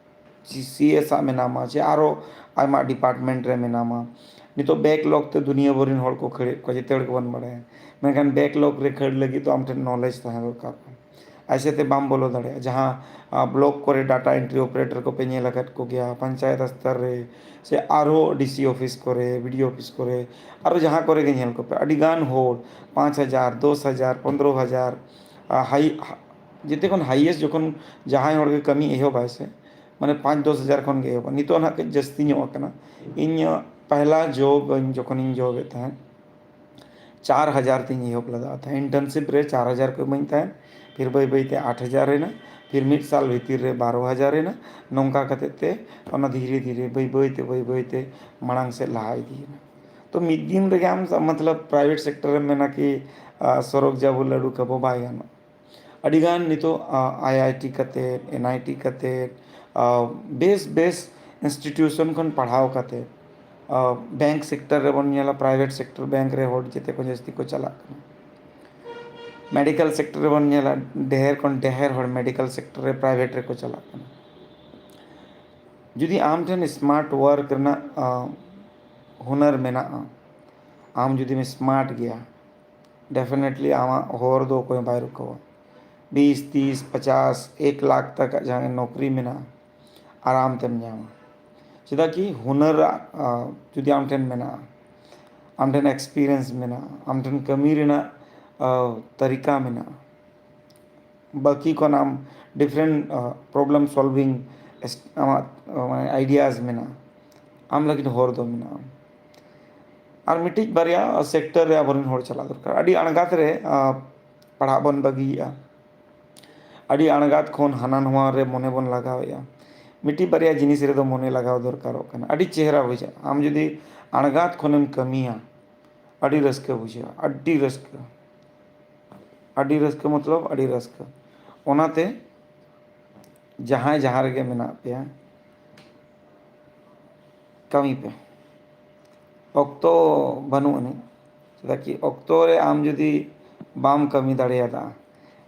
ᱥᱤ ᱮᱥ ᱟᱜ ᱢᱮᱱᱟᱢᱟ, ᱪᱮ ᱟᱨᱚ ᱟᱭᱢᱟ ᱰᱤᱯᱟᱨᱴᱢᱮᱱᱴ ᱨᱮ ᱢᱮᱱᱟᱢᱟ, ᱱᱤᱛᱚᱜ ᱵᱮᱠᱞᱚᱜ ᱛᱮ ᱫᱩᱱᱤᱭᱟᱹ ᱵᱷᱳᱨ ᱨᱮᱱ ᱦᱚᱲ ᱠᱚ ᱠᱷᱟᱹᱲᱮᱫ ᱠᱚᱣᱟ, ᱡᱮᱛᱮ ᱦᱚᱲ ᱜᱮᱵᱚᱱ ᱵᱟᱲᱟᱭᱟ᱾ ᱢᱮᱱᱠᱷᱟᱱ ᱵᱮᱠᱞᱚᱜ ᱨᱮ ᱠᱷᱟᱹᱲ ᱞᱟᱹᱜᱤᱫ ᱫᱚ ᱟᱢ ᱴᱷᱮᱱ ᱱᱚᱞᱮᱡᱽ ᱛᱟᱦᱮᱸ ᱫᱚᱨᱠᱟᱨ᱾ ᱟᱭᱥᱮ ᱛᱮ ᱵᱟᱢ ᱵᱚᱞᱚ ᱫᱟᱲᱮᱭᱟᱜᱼᱟ᱾ ᱡᱟᱦᱟᱸ ᱵᱞᱚᱠ ᱠᱚᱨᱮ ᱰᱟᱴᱟ ᱮᱱᱴᱨᱤ ᱚᱯᱟᱨᱮᱴᱚᱨ ᱠᱚᱯᱮ ᱧᱮᱞ ᱟᱠᱟᱫ ᱠᱚᱜᱮᱭᱟ, ᱯᱚᱧᱪᱟᱭᱮᱛ ᱥᱛᱚᱨ ᱨᱮ ᱥᱮ ᱟᱨᱦᱚᱸ ᱰᱤ ᱥᱤ ᱚᱯᱷᱤᱥ ᱠᱚᱨᱮ, ᱵᱤ ᱰᱤ ᱚ ᱚᱯᱷᱤᱥ ᱠᱚᱨᱮ, ᱟᱨᱚ ᱡᱟᱦᱟᱸ ᱠᱚᱨᱮ ᱜᱮ ᱧᱮᱞ ᱠᱚᱯᱮ, ᱟᱹᱰᱤᱜᱟᱱ ᱦᱚᱲ ᱯᱟᱸᱪ ᱦᱟᱡᱟᱨ, ᱫᱚᱥ ᱦᱟᱡᱟᱨ, ᱯᱚᱱᱫᱽᱨᱚ ᱦᱟᱡᱟᱨ, ᱟᱨ ᱦᱟᱭ ᱡᱮᱛᱮ ᱠᱷᱚᱱ ᱦᱟᱭᱮᱥᱴ ᱡᱚᱠᱷᱚᱱ ᱡᱟᱦᱟᱸᱭ ᱦᱚᱲ ᱜᱮ ᱠᱟᱹᱢᱤ ᱮᱦᱚᱵᱟᱭ ᱥᱮ, ᱢᱟᱱᱮ ᱯᱟᱸᱪ ᱫᱚᱥ ᱦᱟᱡᱟᱨ ᱠᱷᱚᱱ ᱜᱮ ᱮᱦᱚᱵᱟ᱾ ᱱᱤᱛᱚᱜ ᱱᱟᱦᱟᱜ ᱠᱟᱹᱡ ᱡᱟᱹᱥᱛᱤ ᱧᱚᱜ ᱟᱠᱟᱱᱟ᱾ ᱤᱧ ᱯᱟᱦᱞᱟ ᱡᱚᱵ ᱡᱚᱠᱷᱚᱱᱤᱧ ᱡᱚᱵᱮᱫ ᱛᱟᱦᱮᱸᱫ, ᱪᱟᱨ ᱦᱟᱡᱟᱨ ᱛᱤᱧ ᱮᱦᱚᱵ ᱞᱮᱫᱟ᱾ ᱤᱱᱴᱟᱨᱱᱥᱤᱯ ᱨᱮ ᱪᱟᱨ ᱦᱟᱡᱟᱨ ᱠᱚ ᱤᱢᱟᱹᱧ ᱛᱟᱦᱮᱸᱫ, ᱯᱷᱤᱨ ᱵᱟᱹᱭ ᱵᱟᱹᱭ ᱛᱮ ᱟᱴ ᱦᱟᱡᱟᱨ ᱮᱱᱟ, ᱯᱷᱤᱨ ᱢᱤᱫ ᱥᱟᱞ ᱵᱷᱤᱛᱤᱨ ᱨᱮ ᱵᱟᱨᱚ ᱦᱟᱡᱟᱨ ᱮᱱᱟ᱾ ᱱᱚᱝᱠᱟ ᱠᱟᱛᱮ ᱛᱮ ᱚᱱᱟ ᱫᱷᱤᱨᱮ ᱫᱷᱤᱨᱮ ᱵᱟᱹᱭ ᱵᱟᱹᱭ ᱛᱮ ᱵᱟᱹᱭ ᱵᱟᱹᱭ ᱛᱮ ᱢᱟᱲᱟᱝ ᱥᱮᱫ ᱞᱟᱦᱟ ᱤᱫᱤᱭᱮᱱᱟ᱾ ᱛᱚ ᱢᱤᱫ ᱫᱤᱱ ᱨᱮᱜᱮ ᱟᱢ ᱢᱚᱛᱞᱚᱵ ᱯᱨᱟᱭᱵᱷᱮᱴ ᱥᱮᱠᱴᱚᱨ ᱨᱮᱢ ᱢᱮᱱᱟ ᱠᱤ ᱥᱚᱨᱚᱜ ᱡᱟᱵᱚ ᱞᱟᱹᱰᱩ ᱠᱟᱵᱚ, ᱵᱟᱭ ᱜᱟᱱᱚᱜᱼᱟ᱾ ᱟᱹᱰᱤᱜᱟᱱ ᱱᱤᱛᱚᱜ ᱟᱭ ᱟᱭ ᱴᱤ ᱠᱟᱛᱮ, ᱮᱱ ᱟᱭ ᱴᱤ ᱠᱟᱛᱮ, ᱵᱮᱥ ᱵᱮᱥ ᱤᱱᱥᱴᱤᱴᱤᱭᱩᱥᱚᱱ ᱠᱷᱚᱱ ᱯᱟᱲᱦᱟᱣ ᱠᱟᱛᱮ, ᱵᱮᱝᱠ ᱥᱮᱠᱴᱚᱨ ᱨᱮᱵᱚᱱ ᱧᱮᱞᱟ, ᱯᱨᱟᱭᱵᱷᱮᱴ ᱥᱮᱠᱴᱚᱨ ᱵᱮᱝᱠ ᱨᱮ ᱦᱚᱲ ᱡᱮᱛᱮ ᱠᱚ ᱡᱟᱹᱥᱛᱤ ᱠᱚ ᱪᱟᱞᱟᱜ ᱠᱟᱱᱟ᱾ ᱢᱮᱰᱤᱠᱮᱞ ᱥᱮᱠᱴᱚᱨ ᱨᱮᱵᱚᱱ ᱧᱮᱞᱟ, ᱰᱷᱮᱨ ᱠᱷᱚᱱ ᱰᱷᱮᱨ ᱦᱚᱲ ᱢᱮᱰᱤᱠᱮᱞ ᱥᱮᱠᱴᱚᱨ ᱨᱮ ᱯᱨᱟᱭᱵᱷᱮᱴ ᱨᱮᱠᱚ ᱪᱟᱞᱟᱜ ᱠᱟᱱᱟ᱾ ᱡᱩᱫᱤ ᱟᱢ ᱴᱷᱮᱱ ᱥᱢᱟᱨᱴ ᱣᱟᱨᱠ ᱨᱮᱱᱟᱜ ᱦᱩᱱᱟᱹᱨ ᱢᱮᱱᱟᱜᱼᱟ, ᱟᱢ ᱡᱩᱫᱤᱢ ᱥᱢᱟᱨᱴ ᱜᱮᱭᱟ, ᱰᱮᱯᱷᱤᱱᱮᱴᱞᱤ ᱟᱢᱟᱜ ᱦᱚᱨ ᱫᱚ ᱚᱠᱚᱭ ᱦᱚᱸ ᱵᱟᱭ ᱨᱩᱠᱟᱣᱟ᱾ ᱵᱤᱥ, ᱛᱤᱥ, ᱯᱚᱪᱟᱥ, ᱮᱠ ᱞᱟᱠᱷ ᱛᱟᱠᱟ ᱡᱟᱦᱟᱸ ᱱᱚᱠᱨᱤ ᱢᱮᱱᱟᱜᱼᱟ, ᱟᱨᱟᱢ ᱛᱮᱢ ᱧᱟᱢᱟ᱾ ᱪᱮᱫᱟᱜ ᱠᱤ ᱦᱩᱱᱟᱹᱨ ᱡᱩᱫᱤ ᱟᱢ ᱴᱷᱮᱱ ᱢᱮᱱᱟᱜᱼᱟ, ᱟᱢ ᱴᱷᱮᱱ ᱮᱠᱥᱯᱤᱨᱤᱭᱮᱱᱥ ᱢᱮᱱᱟᱜᱼᱟ, ᱟᱢ ᱴᱷᱮᱱ ᱠᱟᱹᱢᱤ ᱨᱮᱱᱟᱜ ᱛᱟᱹᱨᱤᱠᱟ ᱢᱮᱱᱟᱜᱼᱟ, ᱵᱟᱹᱠᱤ ᱠᱷᱚᱱ ᱟᱢ ᱰᱤᱯᱷᱟᱨᱮᱱᱴ ᱯᱨᱚᱵᱞᱮᱢ ᱥᱚᱞᱵᱷᱤᱝ ᱟᱢᱟᱜ ᱢᱟᱱᱮ ᱟᱭᱰᱤᱭᱟᱥ ᱢᱮᱱᱟᱜᱼᱟ, ᱟᱢ ᱞᱟᱹᱜᱤᱫ ᱦᱚᱨ ᱫᱚ ᱢᱮᱱᱟᱜᱼᱟ᱾ ᱟᱨ ᱢᱤᱫᱴᱤᱡ ᱵᱟᱨᱭᱟ ᱥᱮᱠᱴᱚᱨ ᱨᱮ ᱟᱵᱚᱨᱮᱱ ᱦᱚᱲ ᱪᱟᱞᱟᱜ ᱫᱚᱨᱠᱟᱨ᱾ ᱟᱹᱰᱤ ᱟᱬᱜᱟᱛ ᱨᱮ ᱟᱸ, ᱯᱟᱲᱦᱟᱜ ᱵᱚᱱ ᱵᱟᱹᱜᱤᱭᱮᱫᱼᱟ᱾ ᱟᱹᱰᱤ ᱟᱬᱜᱟᱛ ᱠᱷᱚᱱ ᱦᱟᱱᱟ ᱱᱚᱣᱟ ᱨᱮ ᱢᱚᱱᱮ ᱵᱚᱱ ᱞᱟᱜᱟᱣᱮᱫᱼᱟ᱾ ᱢᱤᱫᱴᱤᱡ ᱵᱟᱨᱭᱟ ᱡᱤᱱᱤᱥ ᱨᱮᱫᱚ ᱢᱚᱱᱮ ᱞᱟᱜᱟᱣ ᱫᱚᱨᱠᱟᱨᱚᱜ ᱠᱟᱱᱟ᱾ ᱟᱹᱰᱤ ᱪᱮᱦᱨᱟ ᱵᱩᱡᱷᱟᱹᱜᱼᱟ᱾ ᱟᱢ ᱡᱩᱫᱤ ᱟᱬᱜᱟᱛ ᱠᱷᱚᱱᱮᱢ ᱠᱟᱹᱢᱤᱭᱟ, ᱟᱹᱰᱤ ᱨᱟᱹᱥᱠᱟᱹ ᱵᱩᱡᱷᱟᱹᱜᱼᱟ, ᱟᱹᱰᱤ ᱨᱟᱹᱥᱠᱟᱹ᱾ ᱟᱹᱰᱤ ᱨᱟᱹᱥᱠᱟᱹ ᱢᱚᱛᱞᱚᱵ ᱟᱹᱰᱤ ᱨᱟᱹᱥᱠᱟᱹ᱾ ᱚᱱᱟᱛᱮ ᱡᱟᱦᱟᱸᱭ ᱡᱟᱦᱟᱸ ᱨᱮᱜᱮ ᱢᱮᱱᱟᱜ ᱯᱮᱭᱟ, ᱠᱟᱹᱢᱤ ᱯᱮ᱾ ᱚᱠᱛᱚ ᱵᱟᱹᱱᱩᱜ ᱟᱹᱱᱤᱡ᱾ ᱪᱮᱫᱟᱜ ᱠᱤ ᱚᱠᱛᱚ ᱨᱮ ᱟᱢ ᱡᱩᱫᱤ ᱵᱟᱢ ᱠᱟᱹᱢᱤ ᱫᱟᱲᱮᱭᱟᱫᱟ,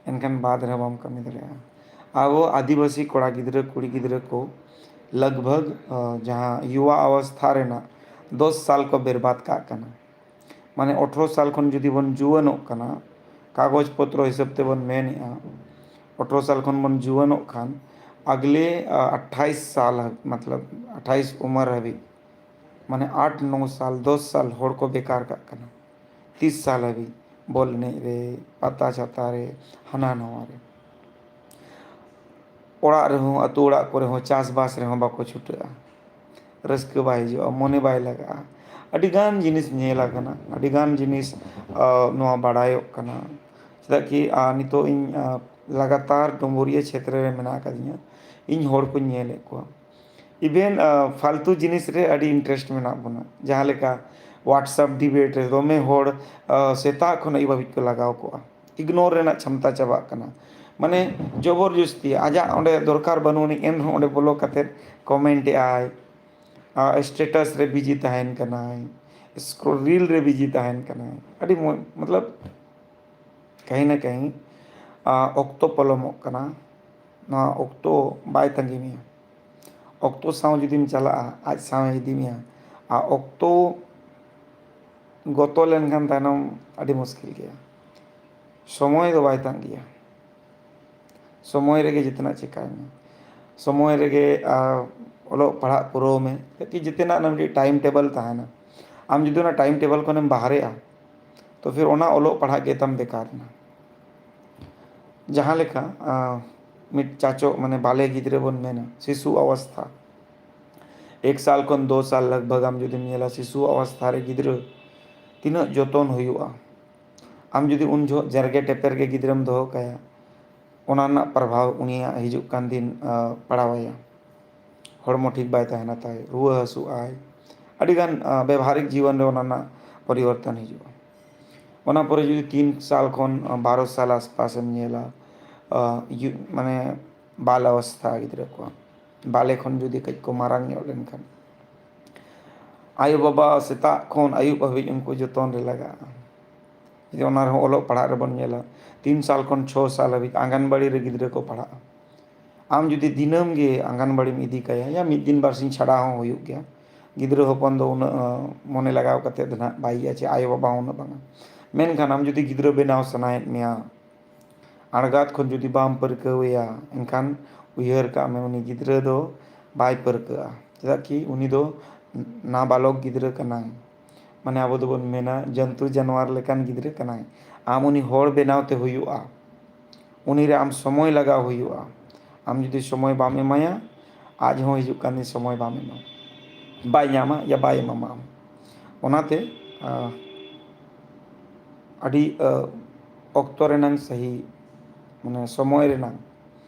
ᱮᱱᱠᱷᱟᱱ ᱵᱟᱫᱽ ᱨᱮᱦᱚᱸ ᱵᱟᱢ ᱠᱟᱹᱢᱤ ᱫᱟᱲᱮᱭᱟᱜᱼᱟ᱾ ᱟᱵᱚ ᱟᱹᱫᱤᱵᱟᱹᱥᱤ ᱠᱚᱲᱟ ᱜᱤᱫᱽᱨᱟᱹ, ᱠᱩᱲᱤ ᱜᱤᱫᱽᱨᱟᱹ ᱠᱚ ᱞᱟᱜᱽ ᱵᱷᱟᱜᱽ, ᱟᱸ, ᱡᱟᱦᱟᱸ ᱭᱩᱣᱟ ᱚᱵᱚᱥᱛᱷᱟ ᱨᱮᱱᱟᱜ ᱫᱚᱥ ᱥᱟᱞ ᱠᱚ ᱵᱮᱨᱵᱟᱫ ᱠᱟᱜ ᱠᱟᱱᱟ᱾ ᱢᱟᱱᱮ ᱟᱴᱷᱨᱚ ᱥᱟᱞ ᱠᱷᱚᱱ ᱡᱩᱫᱤ ᱵᱚᱱ ᱡᱩᱣᱟᱹᱱᱚᱜ ᱠᱟᱱᱟ, ᱠᱟᱜᱚᱡᱽ ᱯᱚᱛᱨᱚ ᱦᱤᱥᱟᱹᱵ ᱛᱮᱵᱚᱱ ᱢᱮᱱᱮᱜᱼᱟ, ᱟᱴᱷᱨᱚ ᱥᱟᱞ ᱠᱷᱚᱱ ᱵᱚᱱ ᱡᱩᱣᱟᱹᱱᱚᱜ ᱠᱷᱟᱱ ᱟᱜᱽᱞᱮ, ᱟ, ᱟᱴᱷᱟᱭᱤᱥ ᱥᱟᱞ ᱦᱟᱹᱵᱤᱡ, ᱢᱚᱛᱞᱚᱵ ᱟᱴᱷᱟᱭᱤᱥ ᱩᱢᱟᱹᱨ ᱦᱟᱹᱵᱤᱡ, ᱢᱟᱱᱮ ᱟᱴ ᱱᱚ ᱥᱟᱞ, ᱫᱚᱥ ᱥᱟᱞ ᱦᱚᱲ ᱠᱚ ᱵᱮᱠᱟᱨ ᱠᱟᱜ ᱠᱟᱱᱟ᱾ ᱛᱤᱥ ᱥᱟᱞ ᱦᱟᱹᱵᱤᱡ ᱵᱚᱞ ᱮᱱᱮᱡ ᱨᱮ, ᱯᱟᱛᱟ ᱪᱷᱟᱛᱟ ᱨᱮ, ᱦᱟᱱᱟ ᱱᱟᱣᱟ ᱨᱮ᱾ ᱚᱲᱟᱜ ᱨᱮᱦᱚᱸ, ᱟᱹᱛᱩ ᱚᱲᱟᱜ ᱠᱚᱨᱮ ᱦᱚᱸ, ᱪᱟᱥᱵᱟᱥ ᱨᱮᱦᱚᱸ ᱵᱟᱠᱚ ᱪᱷᱩᱴᱟᱹᱜᱼᱟ᱾ ᱨᱟᱹᱥᱠᱟᱹ ᱵᱟᱭ ᱦᱤᱡᱩᱜᱼᱟ, ᱢᱚᱱᱮ ᱵᱟᱭ ᱞᱟᱜᱟᱜᱼᱟ᱾ ᱟᱹᱰᱤᱜᱟᱱ ᱡᱤᱱᱤᱥ ᱧᱮᱞ ᱟᱠᱟᱱᱟ, ᱟᱹᱰᱤᱜᱟᱱ ᱡᱤᱱᱤᱥ, ᱟ, ᱱᱚᱣᱟ ᱵᱟᱲᱟᱭᱚᱜ ᱠᱟᱱᱟ᱾ ᱪᱮᱫᱟᱜ ᱠᱤ, ᱟ, ᱱᱤᱛᱚᱜ ᱤᱧ, ᱟ, ᱞᱟᱜᱟᱛᱟᱨ ᱰᱩᱢᱩᱨᱤᱭᱟᱹ ᱪᱷᱮᱛᱨᱚ ᱨᱮ ᱢᱮᱱᱟᱜ ᱟᱠᱟᱫᱤᱧᱟ᱾ ᱤᱧ ᱦᱚᱲ ᱠᱚᱧ ᱧᱮᱞᱮᱫ ᱠᱚᱣᱟ᱾ Even, ᱟ, ᱯᱷᱟᱞᱛᱩ ᱡᱤᱱᱤᱥ ᱨᱮ ᱟᱹᱰᱤ interest ᱢᱮᱱᱟᱜ ᱵᱚᱱᱟ᱾ ᱡᱟᱦᱟᱸ ᱞᱮᱠᱟ WhatsApp debate ᱨᱮ ᱫᱚᱢᱮ ᱦᱚᱲ, ᱟ, ᱥᱮᱛᱟᱜ ᱠᱷᱚᱱ ᱟᱹᱭᱩᱵ ᱦᱟᱹᱵᱤᱡ ᱠᱚ ᱞᱟᱜᱟᱣ ᱠᱚᱜᱼᱟ᱾ Ignore ᱨᱮᱱᱟᱜ ᱪᱷᱟᱢᱛᱟ ᱪᱟᱵᱟᱜ ᱠᱟᱱᱟ᱾ ᱢᱟᱱᱮ ᱡᱚᱵᱚᱨᱡᱚᱥᱛᱤ ᱟᱡᱟᱜ ᱚᱸᱰᱮ ᱫᱚᱨᱠᱟᱨ ᱵᱟᱹᱱᱩᱜ ᱟᱹᱱᱤᱡ, ᱮᱱ ᱨᱮᱦᱚᱸ ᱚᱸᱰᱮ ᱵᱚᱞᱚ ᱠᱟᱛᱮᱫ comment ᱮᱜᱼᱟᱭ, ᱟ, status ᱨᱮ busy ᱛᱟᱦᱮᱱ ᱠᱟᱱᱟᱭ, scroll reel ᱨᱮ busy ᱛᱟᱦᱮᱱ ᱠᱟᱱᱟᱭ᱾ ᱟᱹᱰᱤ ᱢᱚᱡᱽ, ᱢᱚᱛᱞᱚᱵ ᱠᱟᱹᱦᱤ ᱱᱟ ᱠᱟᱹᱦᱤ, ᱟ, ᱚᱠᱛᱚ ᱯᱚᱞᱚᱢᱚᱜ ᱠᱟᱱᱟ᱾ ᱱᱚᱣᱟ ᱚᱠᱛᱚ ᱵᱟᱭ ᱛᱟᱺᱜᱤ ᱢᱮᱭᱟ᱾ ᱚᱠᱛᱚ ᱥᱟᱶ ᱡᱩᱫᱤᱢ ᱪᱟᱞᱟᱜᱼᱟ, ᱟᱡ ᱥᱟᱶᱮ ᱤᱫᱤ ᱢᱮᱭᱟ᱾ ᱟᱨ ᱚᱠᱛᱚ ᱜᱚᱛᱚ ᱞᱮᱱᱠᱷᱟᱱ ᱛᱟᱭᱱᱚᱢ ᱟᱹᱰᱤ ᱢᱩᱥᱠᱤᱞ ᱜᱮᱭᱟ᱾ ᱥᱚᱢᱚᱭ ᱫᱚ ᱵᱟᱭ ᱛᱟᱺᱜᱤᱭᱟ᱾ ᱥᱚᱢᱚᱭ ᱨᱮᱜᱮ ᱡᱮᱛᱮᱱᱟᱜ ᱪᱮᱠᱟᱭ ᱢᱮ᱾ ᱥᱚᱢᱚᱭ ᱨᱮᱜᱮ, ᱟ, ᱚᱞᱚᱜ ᱯᱟᱲᱦᱟᱜ ᱯᱩᱨᱟᱹᱣ ᱢᱮ᱾ ᱛᱟᱠᱤ ᱡᱮᱛᱮᱱᱟᱜ ᱨᱮᱱᱟᱜ ᱢᱤᱫᱴᱤᱡ time table ᱛᱟᱦᱮᱱᱟ᱾ ᱟᱢ ᱡᱩᱫᱤ ᱚᱱᱟ time table ᱠᱷᱚᱱᱮᱢ ᱵᱟᱦᱨᱮᱜᱼᱟ, ᱛᱚ ᱯᱷᱤᱨ ᱚᱱᱟ ᱚᱞᱚᱜ ᱯᱟᱲᱦᱟᱜ ᱜᱮ ᱛᱟᱢ ᱵᱮᱠᱟᱨ ᱮᱱᱟ᱾ ᱡᱟᱦᱟᱸ ᱞᱮᱠᱟ, ᱟ, ᱢᱤᱫ ᱪᱟᱪᱚ, ᱢᱟᱱᱮ ᱵᱟᱞᱮ ᱜᱤᱫᱽᱨᱟᱹ ᱵᱚᱱ ᱢᱮᱱᱟ, ᱥᱤᱥᱩ ᱚᱵᱚᱥᱛᱷᱟ, ᱮᱠ ᱥᱟᱞ ᱠᱷᱚᱱ ᱫᱩ ᱥᱟᱞ ᱞᱟᱜᱽᱵᱷᱟᱜᱽ ᱟᱢ ᱡᱩᱫᱤᱢ ᱧᱮᱞᱟ, ᱥᱤᱥᱩ ᱚᱵᱚᱥᱛᱷᱟ ᱨᱮ ᱜᱤᱫᱽᱨᱟᱹ ᱛᱤᱱᱟᱹᱜ ᱡᱚᱛᱚᱱ ᱦᱩᱭᱩᱜᱼᱟ᱾ ᱟᱢ ᱡᱩᱫᱤ ᱩᱱ ᱡᱚᱦᱚᱜ ᱡᱮᱨᱜᱮ ᱴᱮᱯᱮᱨ ᱜᱮ ᱜᱤᱫᱽᱨᱟᱹᱢ ᱫᱚᱦᱚ ᱠᱟᱭᱟ, ᱚᱱᱟ ᱨᱮᱱᱟᱜ ᱯᱨᱚᱵᱷᱟᱵᱽ ᱩᱱᱤᱭᱟᱜ ᱦᱤᱡᱩᱜ ᱠᱟᱱ ᱫᱤᱱ ᱯᱟᱲᱟᱣ ᱟᱭᱟ᱾ ᱦᱚᱲᱢᱚ ᱴᱷᱤᱠ ᱵᱟᱭ ᱛᱟᱦᱮᱱᱟ ᱛᱟᱭ, ᱨᱩᱣᱟᱹ ᱦᱟᱹᱥᱩᱜ ᱟᱭ, ᱟᱹᱰᱤᱜᱟᱱ ᱵᱮᱵᱷᱟᱨᱤᱠ ᱡᱤᱭᱚᱱ ᱨᱮ ᱚᱱᱟ ᱨᱮᱱᱟᱜ ᱯᱚᱨᱤᱵᱚᱨᱛᱚᱱ ᱦᱤᱡᱩᱜᱼᱟ᱾ ᱚᱱᱟ ᱯᱚᱨᱮ ᱡᱩᱫᱤ ᱛᱤᱱ ᱥᱟᱞ ᱠᱷᱚᱱ ᱵᱟᱨᱚ ᱥᱟᱞ ᱟᱥᱯᱟᱥ ᱮᱢ ᱧᱮᱞᱟ, ᱢᱟᱱᱮ ᱵᱟᱞ ᱚᱵᱚᱥᱛᱷᱟ ᱜᱤᱫᱽᱨᱟᱹ ᱠᱚ, ᱵᱟᱞᱮ ᱠᱷᱚᱱ ᱡᱩᱫᱤ ᱠᱟᱹᱡ ᱠᱚ ᱢᱟᱨᱟᱝ ᱧᱚᱜ ᱞᱮᱱᱠᱷᱟᱱ, ᱟᱭᱳᱼᱵᱟᱵᱟ ᱥᱮᱛᱟᱜ ᱠᱷᱚᱱ ᱟᱹᱭᱩᱵ ᱦᱟᱹᱵᱤᱡ ᱩᱱᱠᱩ ᱡᱚᱛᱚᱱ ᱨᱮ ᱞᱟᱜᱟᱜᱼᱟ᱾ ᱡᱩᱫᱤ ᱚᱱᱟ ᱨᱮᱦᱚᱸ ᱚᱞᱚᱜ ᱯᱟᱲᱦᱟᱜ ᱨᱮᱵᱚᱱ ᱧᱮᱞᱟ, ᱛᱤᱱ ᱥᱟᱞ ᱠᱷᱚᱱ ᱪᱷᱚ ᱥᱟᱞ ᱦᱟᱹᱵᱤᱡ ᱟᱸᱜᱟᱱᱵᱟᱲᱤ ᱨᱮ ᱜᱤᱫᱽᱨᱟᱹ ᱠᱚ ᱯᱟᱲᱦᱟᱜᱼᱟ᱾ ᱟᱢ ᱡᱩᱫᱤ ᱫᱤᱱᱟᱹᱢ ᱜᱮ ᱟᱸᱜᱟᱱᱵᱟᱲᱤᱢ ᱤᱫᱤ ᱠᱟᱭᱟ, ᱭᱟ ᱢᱤᱫ ᱫᱤᱱ ᱵᱟᱨ ᱥᱤᱧ ᱪᱷᱟᱰᱟ ᱦᱚᱸ ᱦᱩᱭᱩᱜ ᱜᱮᱭᱟ, ᱜᱤᱫᱽᱨᱟᱹ ᱦᱚᱯᱚᱱ ᱫᱚ ᱩᱱᱟᱹᱜ ᱢᱚᱱᱮ ᱞᱟᱜᱟᱣ ᱠᱟᱛᱮ ᱫᱚ ᱱᱟᱦᱟᱜ ᱵᱟᱭ ᱤᱭᱟᱹᱜᱼᱟ, ᱪᱮ ᱟᱭᱳᱼᱵᱟᱵᱟ ᱦᱚᱸ ᱩᱱᱟᱹᱜ ᱵᱟᱝᱟ᱾ ᱢᱮᱱᱠᱷᱟᱱ ᱟᱢ ᱡᱩᱫᱤ ᱜᱤᱫᱽᱨᱟᱹ ᱵᱮᱱᱟᱣ ᱥᱟᱱᱟᱭᱮᱫ ᱢᱮᱭᱟ, ᱟᱬᱜᱟᱛ ᱠᱷᱚᱱ ᱡᱩᱫᱤ ᱵᱟᱢ ᱯᱟᱹᱨᱠᱟᱹᱣᱮᱭᱟ, ᱮᱱᱠᱷᱟᱱ ᱩᱭᱦᱟᱹᱨ ᱠᱟᱜ ᱢᱮ, ᱩᱱᱤ ᱜᱤᱫᱽᱨᱟᱹ ᱫᱚ ᱵᱟᱭ ᱯᱟᱹᱨᱠᱟᱹᱜᱼᱟ᱾ ᱪᱮᱫᱟᱜ ᱠᱤ ᱩᱱᱤ ᱫᱚ ᱱᱟᱵᱟᱞᱚᱠ ᱜᱤᱫᱽᱨᱟᱹ ᱠᱟᱱᱟᱭ᱾ ᱢᱟᱱᱮ ᱟᱵᱚ ᱫᱚᱵᱚᱱ ᱢᱮᱱᱟ ᱡᱚᱱᱛᱩ ᱡᱟᱱᱣᱟᱨ ᱞᱮᱠᱟᱱ ᱜᱤᱫᱽᱨᱟᱹ ᱠᱟᱱᱟᱭ᱾ ᱟᱢ ᱩᱱᱤ ᱦᱚᱲ ᱵᱮᱱᱟᱣ ᱛᱮ ᱦᱩᱭᱩᱜᱼᱟ᱾ ᱩᱱᱤ ᱨᱮ ᱟᱢ ᱥᱚᱢᱚᱭ ᱞᱟᱜᱟᱣ ᱦᱩᱭᱩᱜᱼᱟ᱾ ᱟᱢ ᱡᱩᱫᱤ ᱥᱚᱢᱚᱭ ᱵᱟᱢ ᱮᱢᱟᱭᱟ, ᱟᱡ ᱦᱚᱸ ᱦᱤᱡᱩᱜ ᱠᱟᱱ ᱫᱤᱱ ᱥᱚᱢᱚᱭ ᱵᱟᱢ ᱮᱢᱟ, ᱵᱟᱭ ᱧᱟᱢᱟ ᱭᱟ ᱵᱟᱭ ᱮᱢᱟᱢᱟ ᱟᱢ᱾ ᱚᱱᱟᱛᱮ ᱟᱹᱰᱤ ᱚᱠᱛᱚ ᱨᱮᱱᱟᱝ ᱥᱟᱹᱦᱤ, ᱢᱟᱱᱮ ᱥᱚᱢᱚᱭ ᱨᱮᱱᱟᱝ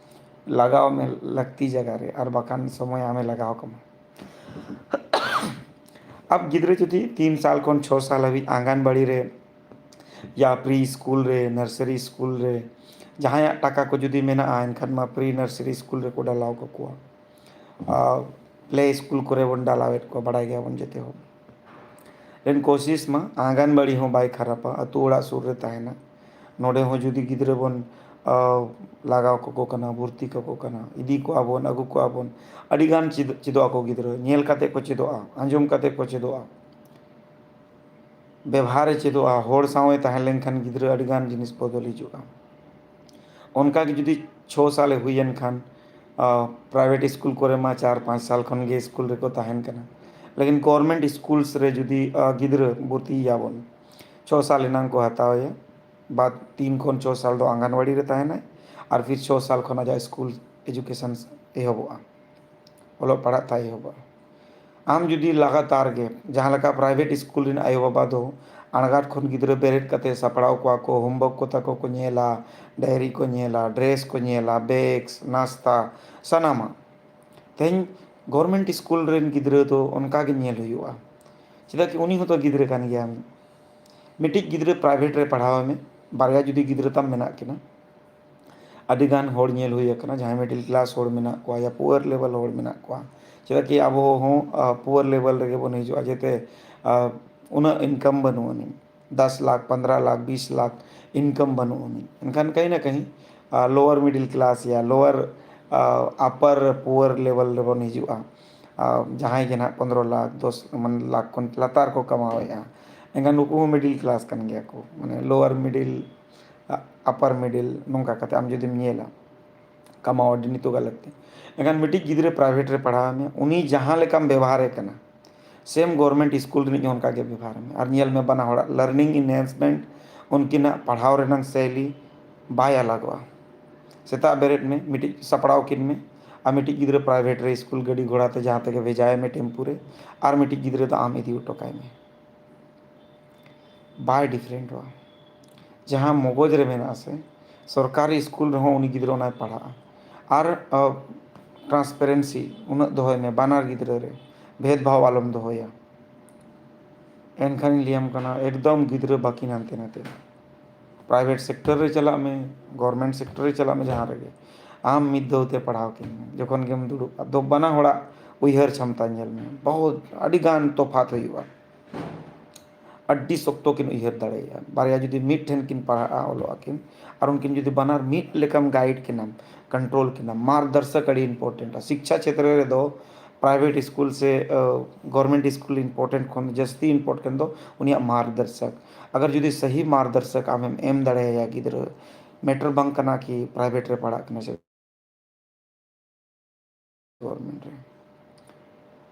ᱞᱟᱜᱟᱣ ᱢᱮ ᱞᱟᱹᱠᱛᱤ ᱡᱟᱭᱜᱟ ᱨᱮ, ᱟᱨ ᱵᱟᱠᱷᱟᱱ ᱥᱚᱢᱚᱭ ᱟᱢᱮ ᱞᱟᱜᱟᱣ ᱠᱟᱢᱟ᱾ ᱟᱵ ᱜᱤᱫᱽᱨᱟᱹ ᱡᱩᱫᱤ ᱛᱤᱱ ᱥᱟᱞ ᱠᱷᱚᱱ ᱪᱷᱚ ᱥᱟᱞ ᱦᱟᱹᱵᱤᱡ ᱟᱸᱜᱟᱱᱵᱟᱲᱤ ᱨᱮ ᱭᱟ ᱯᱨᱤ ᱥᱠᱩᱞ ᱨᱮ, ᱱᱟᱨᱥᱟᱨᱤ ᱥᱠᱩᱞ ᱨᱮ, ᱡᱟᱦᱟᱸᱭᱟᱜ ᱴᱟᱠᱟ ᱠᱚ ᱡᱩᱫᱤ ᱢᱮᱱᱟᱜᱼᱟ, ᱮᱱᱠᱷᱟᱱ ᱢᱟ ᱯᱨᱤ ᱱᱟᱨᱥᱟᱨᱤ ᱥᱠᱩᱞ ᱨᱮᱠᱚ ᱰᱟᱞᱟᱣ ᱠᱟᱠᱚᱣᱟ᱾ ᱟᱨ ᱯᱞᱮ ᱥᱠᱩᱞ ᱠᱚᱨᱮ ᱵᱚᱱ ᱰᱟᱞᱟᱣᱮᱫ ᱠᱚᱣᱟ, ᱵᱟᱲᱟᱭ ᱜᱮᱭᱟᱵᱚᱱ ᱡᱚᱛᱚ ᱦᱚᱲ᱾ ᱞᱮᱱ ᱠᱳᱥᱤᱥ ᱢᱟ, ᱟᱸᱜᱟᱱᱵᱟᱲᱤ ᱦᱚᱸ ᱵᱟᱭ ᱠᱷᱟᱨᱟᱯᱟ, ᱟᱹᱛᱩ ᱚᱲᱟᱜ ᱥᱩᱨ ᱨᱮ ᱛᱟᱦᱮᱱᱟ᱾ ᱱᱚᱰᱮ ᱦᱚᱸ ᱡᱩᱫᱤ ᱜᱤᱫᱽᱨᱟᱹ ᱵᱚᱱ ᱞᱟᱜᱟᱣ ᱠᱟᱠᱚ ᱠᱟᱱᱟ, ᱵᱷᱚᱨᱛᱤ ᱠᱟᱠᱚ ᱠᱟᱱᱟ, ᱤᱫᱤ ᱠᱚᱣᱟ ᱵᱚᱱ, ᱟᱹᱜᱩ ᱠᱚᱣᱟ ᱵᱚᱱ, ᱟᱹᱰᱤᱜᱟᱱ ᱪᱮᱫ ᱪᱮᱫᱚᱜ ᱟᱠᱚ ᱜᱤᱫᱽᱨᱟᱹ, ᱧᱮᱞ ᱠᱟᱛᱮ ᱠᱚ ᱪᱮᱫᱚᱜᱼᱟ, ᱟᱸᱡᱚᱢ ᱠᱟᱛᱮ ᱠᱚ ᱪᱮᱫᱚᱜᱼᱟ, ᱵᱮᱵᱷᱟᱨᱮ ᱪᱮᱫᱚᱜᱼᱟ᱾ ᱦᱚᱲ ᱥᱟᱶᱮ ᱛᱟᱦᱮᱸ ᱞᱮᱱᱠᱷᱟᱱ ᱜᱤᱫᱽᱨᱟᱹ ᱟᱹᱰᱤᱜᱟᱱ ᱡᱤᱱᱤᱥ ᱵᱚᱫᱚᱞ ᱦᱤᱡᱩᱜᱼᱟ᱾ ᱚᱱᱠᱟ ᱜᱮ ᱡᱩᱫᱤ ᱪᱷᱚ ᱥᱟᱞᱮ ᱦᱩᱭᱮᱱ ᱠᱷᱟᱱ, ᱯᱨᱟᱭᱵᱷᱮᱴ ᱥᱠᱩᱞ ᱠᱚᱨᱮ ᱢᱟ ᱪᱟᱨ ᱯᱟᱸᱪ ᱥᱟᱞ ᱠᱷᱚᱱ ᱜᱮ ᱥᱠᱩᱞ ᱨᱮᱠᱚ ᱛᱟᱦᱮᱱ ᱠᱟᱱᱟ, ᱞᱮᱠᱤᱱ ᱜᱚᱵᱷᱚᱨᱢᱮᱱᱴ ᱥᱠᱩᱞᱥ ᱨᱮ ᱡᱩᱫᱤ ᱜᱤᱫᱽᱨᱟᱹ ᱵᱷᱚᱨᱛᱤᱭᱮᱭᱟᱵᱚᱱ ᱪᱷᱚ ᱥᱟᱞ ᱮᱱᱟᱝ ᱠᱚ ᱦᱟᱛᱟᱣᱮᱭᱟ, ᱵᱟᱫ ᱛᱤᱱ ᱠᱷᱚᱱ ᱪᱷᱚ ᱥᱟᱞ ᱫᱚ ᱟᱸᱜᱟᱱᱣᱟᱲᱤ ᱨᱮ ᱛᱟᱦᱮᱱᱟᱭ, ᱟᱨ ᱯᱷᱤᱨ ᱪᱷᱚ ᱥᱟᱞ ᱠᱷᱚᱱ ᱟᱡᱟᱜ ᱥᱠᱩᱞ ᱮᱡᱩᱠᱮᱥᱚᱱ ᱮᱦᱚᱵᱚᱜᱼᱟ, ᱚᱞᱚᱜ ᱯᱟᱲᱦᱟᱜ ᱛᱟᱭ ᱮᱦᱚᱵᱚᱜᱼᱟ᱾ ᱟᱢ ᱡᱩᱫᱤ ᱞᱟᱜᱟᱛᱟᱨ ᱜᱮ, ᱡᱟᱦᱟᱸ ᱞᱮᱠᱟ private ᱥᱠᱩᱞ ᱨᱮᱱ ᱟᱭᱳᱼᱵᱟᱵᱟ ᱫᱚ ᱟᱬᱜᱟᱛ ᱠᱷᱚᱱ ᱜᱤᱫᱽᱨᱟᱹ ᱵᱮᱨᱮᱫ ᱠᱟᱛᱮ ᱥᱟᱯᱲᱟᱣ ᱠᱚᱣᱟ ᱠᱚ, homework ᱠᱚ ᱛᱟᱠᱚ ᱠᱚ ᱧᱮᱞᱟ, diary ᱠᱚ ᱧᱮᱞᱟ, dress ᱠᱚ ᱧᱮᱞᱟ, bags, ᱱᱟᱥᱛᱟ, ᱥᱟᱱᱟᱢᱟᱜ᱾ ᱛᱮᱦᱮᱧ government ᱥᱠᱩᱞ ᱨᱮᱱ ᱜᱤᱫᱽᱨᱟᱹ ᱫᱚ ᱚᱱᱠᱟ ᱜᱮ ᱧᱮᱞ ᱦᱩᱭᱩᱜᱼᱟ, ᱪᱮᱫᱟᱜ ᱠᱤ ᱩᱱᱤ ᱦᱚᱸᱛᱚ ᱜᱤᱫᱽᱨᱟᱹ ᱠᱟᱱ ᱜᱮᱭᱟ᱾ ᱢᱤᱫᱴᱤᱡ ᱜᱤᱫᱽᱨᱟᱹ private ᱨᱮ ᱯᱟᱲᱦᱟᱣ ᱮᱢᱮ, ᱵᱟᱨᱭᱟ ᱡᱩᱫᱤ ᱜᱤᱫᱽᱨᱟᱹ ᱛᱟᱢ ᱢᱮᱱᱟᱜ ᱠᱤᱱᱟ, ᱟᱹᱰᱤ ᱜᱟᱱ ᱦᱚᱲ ᱧᱮᱞ ᱦᱩᱭ ᱟᱠᱟᱱᱟ, ᱡᱟᱦᱟᱸᱭ middle class ᱦᱚᱲ ᱢᱮᱱᱟᱜ ᱠᱚᱣᱟ ᱭᱟ poor level ᱦᱚᱲ ᱢᱮᱱᱟᱜ ᱠᱚᱣᱟ᱾ ᱪᱮᱫᱟᱜ ᱠᱤ ᱟᱵᱚ ᱦᱚᱸ, ᱟ, poor level ᱨᱮᱜᱮ ᱵᱚᱱ ᱦᱤᱡᱩᱜᱼᱟ, ᱡᱮᱛᱮ, ᱟ, ᱩᱱᱟᱹᱜ income ᱵᱟᱹᱱᱩᱜ ᱟᱹᱱᱤᱡ, ᱫᱟᱥ ᱞᱟᱠᱷ, ᱯᱚᱱᱫᱽᱨᱚ ᱞᱟᱠᱷ, ᱵᱤᱥ ᱞᱟᱠᱷ income ᱵᱟᱹᱱᱩᱜ ᱟᱹᱱᱤᱡ᱾ ᱮᱱᱠᱷᱟᱱ ᱠᱟᱹᱦᱤ ᱱᱟ ᱠᱟᱹᱦᱤ, ᱟ, lower middle class ᱭᱟ lower, ᱟ, upper poor level ᱨᱮᱵᱚᱱ ᱦᱤᱡᱩᱜᱼᱟ᱾ ᱟ, ᱡᱟᱦᱟᱸᱭ ᱜᱮ ᱱᱟᱦᱟᱜ ᱯᱚᱱᱫᱽᱨᱚ ᱞᱟᱠᱷ, ᱫᱚᱥ ᱢᱟᱱᱮ ᱞᱟᱠᱷ ᱠᱷᱚᱱ ᱞᱟᱛᱟᱨ ᱠᱚ ᱠᱟᱢᱟᱣᱮᱫᱼᱟ, ᱮᱱᱠᱷᱟᱱ ᱱᱩᱠᱩ ᱦᱚᱸ middle class ᱠᱟᱱ ᱜᱮᱭᱟ ᱠᱚ, ᱢᱟᱱᱮ lower middle, ᱟ, upper middle, ᱱᱚᱝᱠᱟ ᱠᱟᱛᱮ ᱟᱢ ᱡᱩᱫᱤᱢ ᱧᱮᱞᱟ, ᱠᱟᱢᱟᱣ ᱟᱹᱰᱤ ᱱᱤᱛᱚᱜᱟᱜ ᱞᱟᱹᱠᱛᱤ᱾ ᱮᱱᱠᱷᱟᱱ ᱢᱤᱫᱴᱤᱡ ᱜᱤᱫᱽᱨᱟᱹ private ᱨᱮ ᱯᱟᱲᱦᱟᱣ ᱢᱮ, ᱩᱱᱤ ᱡᱟᱦᱟᱸ ᱞᱮᱠᱟᱢ ᱵᱮᱵᱚᱦᱟᱨᱮ ᱠᱟᱱᱟ, same government ᱥᱠᱩᱞ ᱨᱤᱱᱤᱡ ᱦᱚᱸ ᱚᱱᱠᱟ ᱜᱮ ᱵᱮᱵᱚᱦᱟᱨ ᱢᱮ᱾ ᱟᱨ ᱧᱮᱞ ᱢᱮ, ᱵᱟᱱᱟ ᱦᱚᱲᱟᱜ learning enhancement, ᱩᱱᱠᱤᱱᱟᱜ ᱯᱟᱲᱦᱟᱣ ᱨᱮᱱᱟᱜ ᱥᱟᱭᱞᱤ ᱵᱟᱭ ᱟᱞᱟᱜᱚᱜᱼᱟ᱾ ᱥᱮᱛᱟᱜ ᱵᱮᱨᱮᱫ ᱢᱮ, ᱢᱤᱫᱴᱤᱡ ᱥᱟᱯᱲᱟᱣ ᱠᱤᱱ ᱢᱮ, ᱟᱨ ᱢᱤᱫᱴᱤᱡ ᱜᱤᱫᱽᱨᱟᱹ private ᱨᱮ ᱥᱠᱩᱞ ᱜᱟᱹᱰᱤ ᱜᱷᱚᱲᱟ ᱛᱮ ᱡᱟᱦᱟᱸ ᱛᱮᱜᱮ ᱵᱷᱮᱡᱟᱭ ᱢᱮ, ᱴᱮᱢᱯᱩ ᱨᱮ, ᱟᱨ ᱢᱤᱫᱴᱤᱡ ᱜᱤᱫᱽᱨᱟᱹ ᱫᱚ ᱟᱢ ᱤᱫᱤ ᱦᱚᱴᱚ ᱠᱟᱭ ᱢᱮ᱾ ᱵᱟᱭ differentᱚᱜᱼᱟ᱾ ᱡᱟᱦᱟᱸ ᱢᱚᱜᱚᱡᱽ ᱨᱮ ᱢᱮᱱᱟᱜᱼᱟ ᱥᱮ, ᱥᱚᱨᱠᱟᱨᱤ ᱥᱠᱩᱞ ᱨᱮᱦᱚᱸ ᱩᱱᱤ ᱜᱤᱫᱽᱨᱟᱹ ᱚᱱᱟᱭ ᱯᱟᱲᱦᱟᱜᱼᱟ᱾ ᱟᱨ, ᱟ, transparency ᱩᱱᱟᱹᱜ ᱫᱚᱦᱚᱭ ᱢᱮ, ᱵᱟᱱᱟᱨ ᱜᱤᱫᱽᱨᱟᱹ ᱨᱮ ᱵᱷᱮᱫᱽ ᱵᱷᱟᱣ ᱟᱞᱚᱢ ᱫᱚᱦᱚᱭᱟ᱾ ᱮᱱᱠᱷᱟᱱᱤᱧ ᱞᱟᱹᱭᱟᱢ ᱠᱟᱱᱟ, ᱮᱠᱫᱚᱢ ᱜᱤᱫᱽᱨᱟᱹ ᱵᱟᱹᱠᱤᱱ ᱦᱟᱱᱛᱮ ᱱᱟᱛᱮ᱾ Private sector ᱨᱮ ᱪᱟᱞᱟᱜ ᱢᱮ, government sector ᱨᱮ ᱪᱟᱞᱟᱜ ᱢᱮ, ᱡᱟᱦᱟᱸ ᱨᱮᱜᱮ ᱟᱢ ᱢᱤᱫ ᱫᱷᱟᱣ ᱛᱮ ᱯᱟᱲᱦᱟᱣ ᱠᱤᱱ ᱢᱮ᱾ ᱡᱚᱠᱷᱚᱱ ᱜᱮᱢ ᱫᱩᱲᱩᱵᱼᱟ, ᱫᱚ ᱵᱟᱱᱟ ᱦᱚᱲᱟᱜ ᱩᱭᱦᱟᱹᱨ ᱪᱷᱟᱢᱛᱟ ᱧᱮᱞ ᱢᱮ, ᱵᱚᱦᱩᱛ ᱟᱹᱰᱤ ᱜᱟᱱ ᱛᱚᱯᱷᱟᱛ ᱦᱩᱭᱩᱜᱼᱟ᱾ ᱟᱹᱰᱤ ᱥᱚᱠᱛᱚ ᱠᱤᱱ ᱩᱭᱦᱟᱹᱨ ᱫᱟᱲᱮᱭᱟᱜᱼᱟ᱾ ᱵᱟᱨᱭᱟ ᱡᱩᱫᱤ ᱢᱤᱫ ᱴᱷᱮᱱ ᱠᱤᱱ ᱯᱟᱲᱦᱟᱜᱼᱟ, ᱚᱞᱚᱜ ᱟᱹᱠᱤᱱ, ᱟᱨ ᱩᱱᱠᱤᱱ ᱡᱩᱫᱤ ᱵᱟᱱᱟᱨ ᱢᱤᱫ ᱞᱮᱠᱟᱢ guide ᱠᱤᱱᱟᱢ, control ᱠᱤᱱᱟᱢ, ᱢᱟᱨᱜᱽᱫᱚᱨᱥᱚᱠ ᱟᱹᱰᱤ importantᱟ᱾ ᱥᱤᱠᱪᱷᱟ ᱪᱷᱮᱛᱨᱚ ᱨᱮᱫᱚ private ᱥᱠᱩᱞ ᱥᱮ, ᱟ, government ᱥᱠᱩᱞ important ᱠᱷᱚᱱ ᱡᱟᱹᱥᱛᱤ important ᱫᱚ ᱩᱱᱤᱭᱟᱜ ᱢᱟᱨᱜᱽᱫᱚᱨᱥᱚᱠ᱾ ᱟᱜᱟᱨ ᱡᱩᱫᱤ ᱥᱟᱹᱦᱤ ᱢᱟᱨᱜᱽᱫᱚᱨᱥᱚᱠ ᱟᱢᱮᱢ ᱮᱢ ᱫᱟᱲᱮᱭᱟᱭᱟ ᱜᱤᱫᱽᱨᱟᱹ, matter ᱵᱟᱝ ᱠᱟᱱᱟ ᱠᱤ private ᱨᱮ ᱯᱟᱲᱦᱟᱜ ᱠᱟᱱᱟ ᱥᱮ government ᱨᱮ,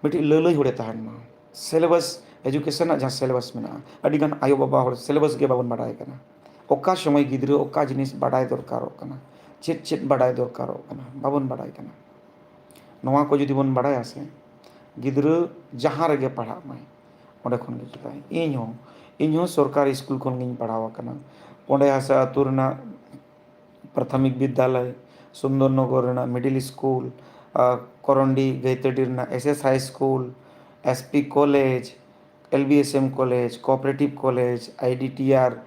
ᱢᱤᱫᱴᱤᱡ ᱞᱟᱹᱞᱟᱹᱭ ᱦᱚᱲᱮ ᱛᱟᱦᱮᱱ ᱢᱟ᱾ Syllabus, education ᱨᱮᱱᱟᱜ ᱡᱟᱦᱟᱸ syllabus ᱢᱮᱱᱟᱜᱼᱟ, ᱟᱹᱰᱤᱜᱟᱱ ᱟᱭᱳᱼᱵᱟᱵᱟ ᱦᱚᱲ syllabus ᱜᱮ ᱵᱟᱵᱚᱱ ᱵᱟᱰᱟᱭ ᱠᱟᱱᱟ᱾ ᱚᱠᱟ ᱥᱚᱢᱚᱭ ᱜᱤᱫᱽᱨᱟᱹ ᱚᱠᱟ ᱡᱤᱱᱤᱥ ᱵᱟᱰᱟᱭ ᱫᱚᱨᱠᱟᱨᱚᱜ ᱠᱟᱱᱟ, ᱪᱮᱫ ᱪᱮᱫ ᱵᱟᱰᱟᱭ ᱫᱚᱨᱠᱟᱨᱚᱜ ᱠᱟᱱᱟ, ᱵᱟᱵᱚᱱ ᱵᱟᱰᱟᱭ ᱠᱟᱱᱟ᱾ ᱱᱚᱣᱟ ᱠᱚ ᱡᱩᱫᱤ ᱵᱚᱱ ᱵᱟᱰᱟᱭᱟ ᱥᱮ, ᱜᱤᱫᱽᱨᱟᱹ ᱡᱟᱦᱟᱸ ᱨᱮᱜᱮ ᱯᱟᱲᱦᱟᱜ ᱢᱟᱭ, ᱚᱸᱰᱮ ᱠᱷᱚᱱ ᱜᱮ ᱪᱮᱫᱟᱜ᱾ ᱤᱧ ᱦᱚᱸ ᱤᱧ ᱦᱚᱸ ᱥᱚᱨᱠᱟᱨᱤ ᱥᱠᱩᱞ ᱠᱷᱚᱱ ᱜᱤᱧ ᱯᱟᱲᱦᱟᱣ ᱟᱠᱟᱱᱟ᱾ ᱯᱚᱸᱰᱮ ᱦᱟᱥᱟ ᱟᱹᱛᱩ ᱨᱮᱱᱟᱜ ᱯᱨᱟᱛᱷᱚᱢᱤᱠ ᱵᱤᱫᱽᱫᱟᱞᱚᱭ, ᱥᱩᱱᱫᱚᱨᱱᱚᱜᱚᱨ ᱨᱮᱱᱟᱜ ᱢᱤᱰᱤᱞ ᱥᱠᱩᱞ, ᱟᱨ ᱠᱚᱨᱚᱱᱰᱤ ᱜᱟᱹᱭᱛᱟᱹᱰᱤ ᱨᱮᱱᱟᱜ S S high school, S P college, L B S M college, cooperative college, I D T R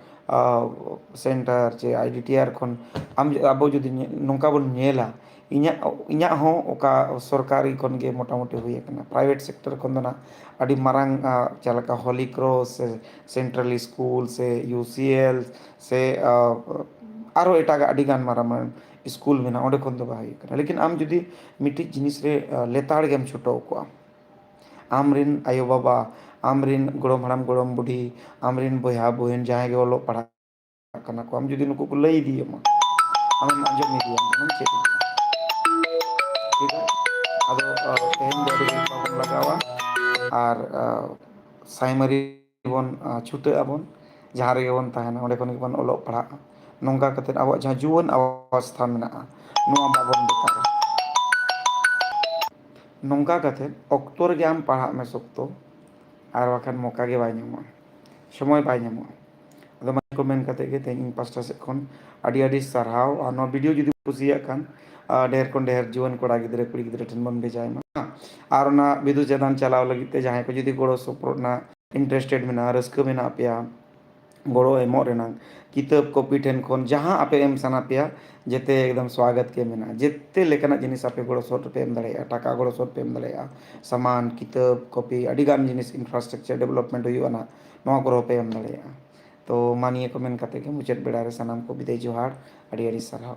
centre ᱪᱮ ᱟᱭ ᱰᱤ ᱴᱤ ᱟᱨ ᱠᱷᱚᱱ ᱟᱢ, ᱟᱵᱚ ᱡᱩᱫᱤ ᱧᱮ-, ᱱᱚᱝᱠᱟ ᱵᱚᱱ ᱧᱮᱞᱟ, ᱤᱧᱟᱹᱜ, ᱤᱧᱟᱹᱜ ᱦᱚᱸ ᱚᱠᱟ ᱥᱚᱨᱠᱟᱨᱤ ᱠᱷᱚᱱ ᱜᱮ ᱢᱚᱴᱟᱢᱩᱴᱤ ᱦᱩᱭ ᱟᱠᱟᱱᱟ᱾ ᱯᱨᱟᱭᱵᱷᱮᱴ ᱥᱮᱠᱴᱚᱨ ᱠᱷᱚᱱ ᱫᱚ ᱱᱟᱜ ᱟᱹᱰᱤ ᱢᱟᱨᱟᱝ, ᱟᱜ, ᱡᱟᱦᱟᱸ ᱞᱮᱠᱟ ᱦᱚᱞᱤ ᱠᱨᱚᱥ ᱥᱮ ᱥᱮᱱᱴᱨᱟᱞ ᱥᱠᱩᱞ ᱥᱮ ᱤᱭᱩ ᱥᱤ ᱮᱞ ᱥᱮ, ᱟᱜ, ᱟᱨᱚ ᱮᱴᱟᱜᱟᱜ ᱟᱹᱰᱤ ᱜᱟᱱ ᱢᱟᱨᱟᱝ ᱢᱟᱨᱟᱝ ᱥᱠᱩᱞ ᱢᱮᱱᱟᱜᱼᱟ, ᱚᱸᱰᱮ ᱠᱷᱚᱱ ᱫᱚ ᱵᱟᱭ ᱦᱩᱭᱩᱜ ᱠᱟᱱᱟ᱾ ᱞᱮᱠᱤᱱ ᱟᱢ ᱡᱩᱫᱤ ᱢᱤᱫᱴᱤᱡ ᱡᱤᱱᱤᱥ ᱨᱮ, ᱟᱜ, ᱞᱮᱛᱟᱲ ᱜᱮᱢ ᱪᱷᱩᱴᱟᱹᱣ ᱠᱚᱜᱼᱟ, ᱟᱢ ᱨᱮᱱ ᱟᱭᱳᱼᱵᱟᱵᱟ, ᱟᱢ ᱨᱮᱱ ᱜᱚᱲᱚᱢ ᱦᱟᱲᱟᱢ ᱜᱚᱲᱚᱢ ᱵᱩᱰᱷᱤ, ᱟᱢ ᱨᱮᱱ ᱵᱚᱭᱦᱟ ᱵᱚᱦᱤᱱ ᱡᱟᱦᱟᱸᱭ ᱜᱮ ᱚᱞᱚᱜ ᱯᱟᱲᱦᱟᱜ ᱠᱟᱱᱟ ᱠᱚ, ᱟᱢ ᱡᱩᱫᱤ ᱱᱩᱠᱩ ᱠᱚ ᱞᱟᱹᱭ ᱤᱫᱤᱭᱟᱢᱟ, ᱟᱢᱮᱢ ᱟᱸᱡᱚᱢ ᱤᱫᱤᱭᱟᱢ, ᱟᱢᱮᱢ ᱪᱮᱫ ᱤᱫᱤᱭᱟ᱾ ᱴᱷᱤᱠ ᱜᱮᱭᱟ? ᱟᱫᱚ, ᱟᱜ, ᱛᱮᱦᱮᱧ ᱫᱚ ᱟᱹᱰᱤ ᱜᱷᱟᱹᱲᱤᱡ ᱵᱟᱵᱚᱱ ᱞᱟᱜᱟᱣᱟ ᱟᱨ, ᱟᱜ, ᱥᱟᱭᱢᱟᱨᱤ ᱵᱚᱱ, ᱟᱜ, ᱪᱷᱩᱴᱟᱹᱜ ᱟᱵᱚᱱ, ᱡᱟᱦᱟᱸ ᱨᱮᱜᱮ ᱵᱚᱱ ᱛᱟᱦᱮᱱᱟ ᱚᱸᱰᱮ ᱠᱷᱚᱱ ᱜᱮᱵᱚᱱ ᱚᱞᱚᱜ ᱯᱟᱲᱦᱟᱜᱼᱟ᱾ ᱱᱚᱝᱠᱟ ᱠᱟᱛᱮᱫ ᱟᱵᱚᱣᱟᱜ ᱡᱟᱦᱟᱸ ᱡᱩᱣᱟᱹᱱ ᱚᱵᱚᱥᱛᱷᱟ ᱢᱮᱱᱟᱜᱼᱟ, ᱱᱚᱣᱟ ᱵᱟᱵᱚᱱ ᱵᱮᱠᱟᱨᱟ᱾ ᱱᱚᱝᱠᱟ ᱠᱟᱛᱮᱫ ᱚᱠᱛᱚ ᱨᱮᱜᱮ ᱟᱢ ᱯᱟᱲᱦᱟᱜ ᱢᱮ ᱥᱚᱠᱛᱚ, ᱟᱨ ᱵᱟᱠᱷᱟᱱ ᱢᱚᱠᱟ ᱜᱮ ᱵᱟᱭ ᱧᱟᱢᱚᱜᱼᱟ, ᱥᱚᱢᱚᱭ ᱵᱟᱭ ᱧᱟᱢᱚᱜᱼᱟ᱾ ᱟᱫᱚ ᱢᱟ ᱠᱚ ᱢᱮᱱ ᱠᱟᱛᱮ ᱜᱮ ᱛᱮᱦᱮᱧ ᱤᱧ ᱯᱟᱥᱴᱟ ᱥᱮᱫ ᱠᱷᱚᱱ ᱟᱹᱰᱤ ᱟᱹᱰᱤ ᱥᱟᱨᱦᱟᱣ᱾ ᱟᱨ ᱱᱚᱣᱟ ᱵᱷᱤᱰᱤᱭᱳ ᱡᱩᱫᱤ ᱯᱮ ᱠᱩᱥᱤᱭᱟᱜ ᱠᱷᱟᱱ, ᱟᱨ ᱰᱷᱮᱨ ᱠᱷᱚᱱ ᱰᱷᱮᱨ ᱡᱩᱣᱟᱹᱱ ᱠᱚᱲᱟ ᱜᱤᱫᱽᱨᱟᱹ ᱠᱩᱲᱤ ᱜᱤᱫᱽᱨᱟᱹ ᱴᱷᱮᱱ ᱵᱚᱱ ᱵᱷᱮᱡᱟᱭ ᱢᱟ᱾ ᱟᱨ ᱚᱱᱟ ᱵᱤᱫᱩ ᱪᱟᱸᱫᱟᱱ ᱪᱟᱞᱟᱣ ᱞᱟᱹᱜᱤᱫ ᱛᱮ ᱡᱟᱦᱟᱸᱭ ᱠᱚ ᱡᱩᱫᱤ ᱜᱚᱲᱚ ᱥᱚᱯᱚᱦᱚᱫ ᱨᱮᱱᱟᱜ ᱤᱱᱴᱟᱨᱮᱥᱴᱮᱰ ᱢᱮᱱᱟᱜᱼᱟ, ᱨᱟᱹᱥᱠᱟᱹ ᱢᱮᱱᱟᱜ ᱯᱮᱭᱟ, ᱜᱚᱲᱚ ᱮᱢᱚᱜ ᱨᱮᱱᱟᱜ, ᱠᱤᱛᱟᱹᱵ ᱠᱚᱯᱤ ᱴᱷᱮᱱ ᱠᱷᱚᱱ ᱡᱟᱦᱟᱸ ᱟᱯᱮ ᱮᱢ ᱥᱟᱱᱟ ᱯᱮᱭᱟ, ᱡᱮᱛᱮ ᱮᱠᱫᱚᱢ ᱥᱣᱟᱜᱚᱛ ᱜᱮ ᱢᱮᱱᱟᱜᱼᱟ᱾ ᱡᱮᱛᱮ ᱞᱮᱠᱟᱱᱟᱜ ᱡᱤᱱᱤᱥ ᱟᱯᱮ ᱜᱚᱲᱚ ᱥᱚᱯᱚᱦᱚᱫ ᱯᱮ ᱮᱢ ᱫᱟᱲᱮᱭᱟᱜᱼᱟ, ᱴᱟᱠᱟ ᱜᱚᱲᱚ ᱥᱚᱯᱚᱦᱚᱫ ᱯᱮ ᱮᱢ ᱫᱟᱲᱮᱭᱟᱜᱼᱟ, ᱥᱟᱢᱟᱱ, ᱠᱤᱛᱟᱹᱵ ᱠᱚᱯᱤ, ᱟᱹᱰᱤ ᱜᱟᱱ ᱡᱤᱱᱤᱥ infrastructure development ᱦᱩᱭᱩᱜᱼᱟ ᱱᱟᱜ, ᱱᱚᱣᱟ ᱠᱚᱨᱮ ᱦᱚᱸ ᱯᱮ ᱮᱢ ᱫᱟᱲᱮᱭᱟᱜᱼᱟ᱾ ᱛᱚ ᱢᱟ ᱱᱤᱭᱟᱹ ᱠᱚ ᱢᱮᱱ ᱠᱟᱛᱮ ᱜᱮ ᱢᱩᱪᱟᱹᱫ ᱵᱮᱲᱟ ᱨᱮ ᱥᱟᱱᱟᱢ ᱠᱚ ᱵᱤᱫᱟᱹᱭ ᱡᱚᱦᱟᱨ, ᱟᱹᱰᱤ ᱟᱹᱰᱤ ᱥᱟᱨᱦᱟᱣ᱾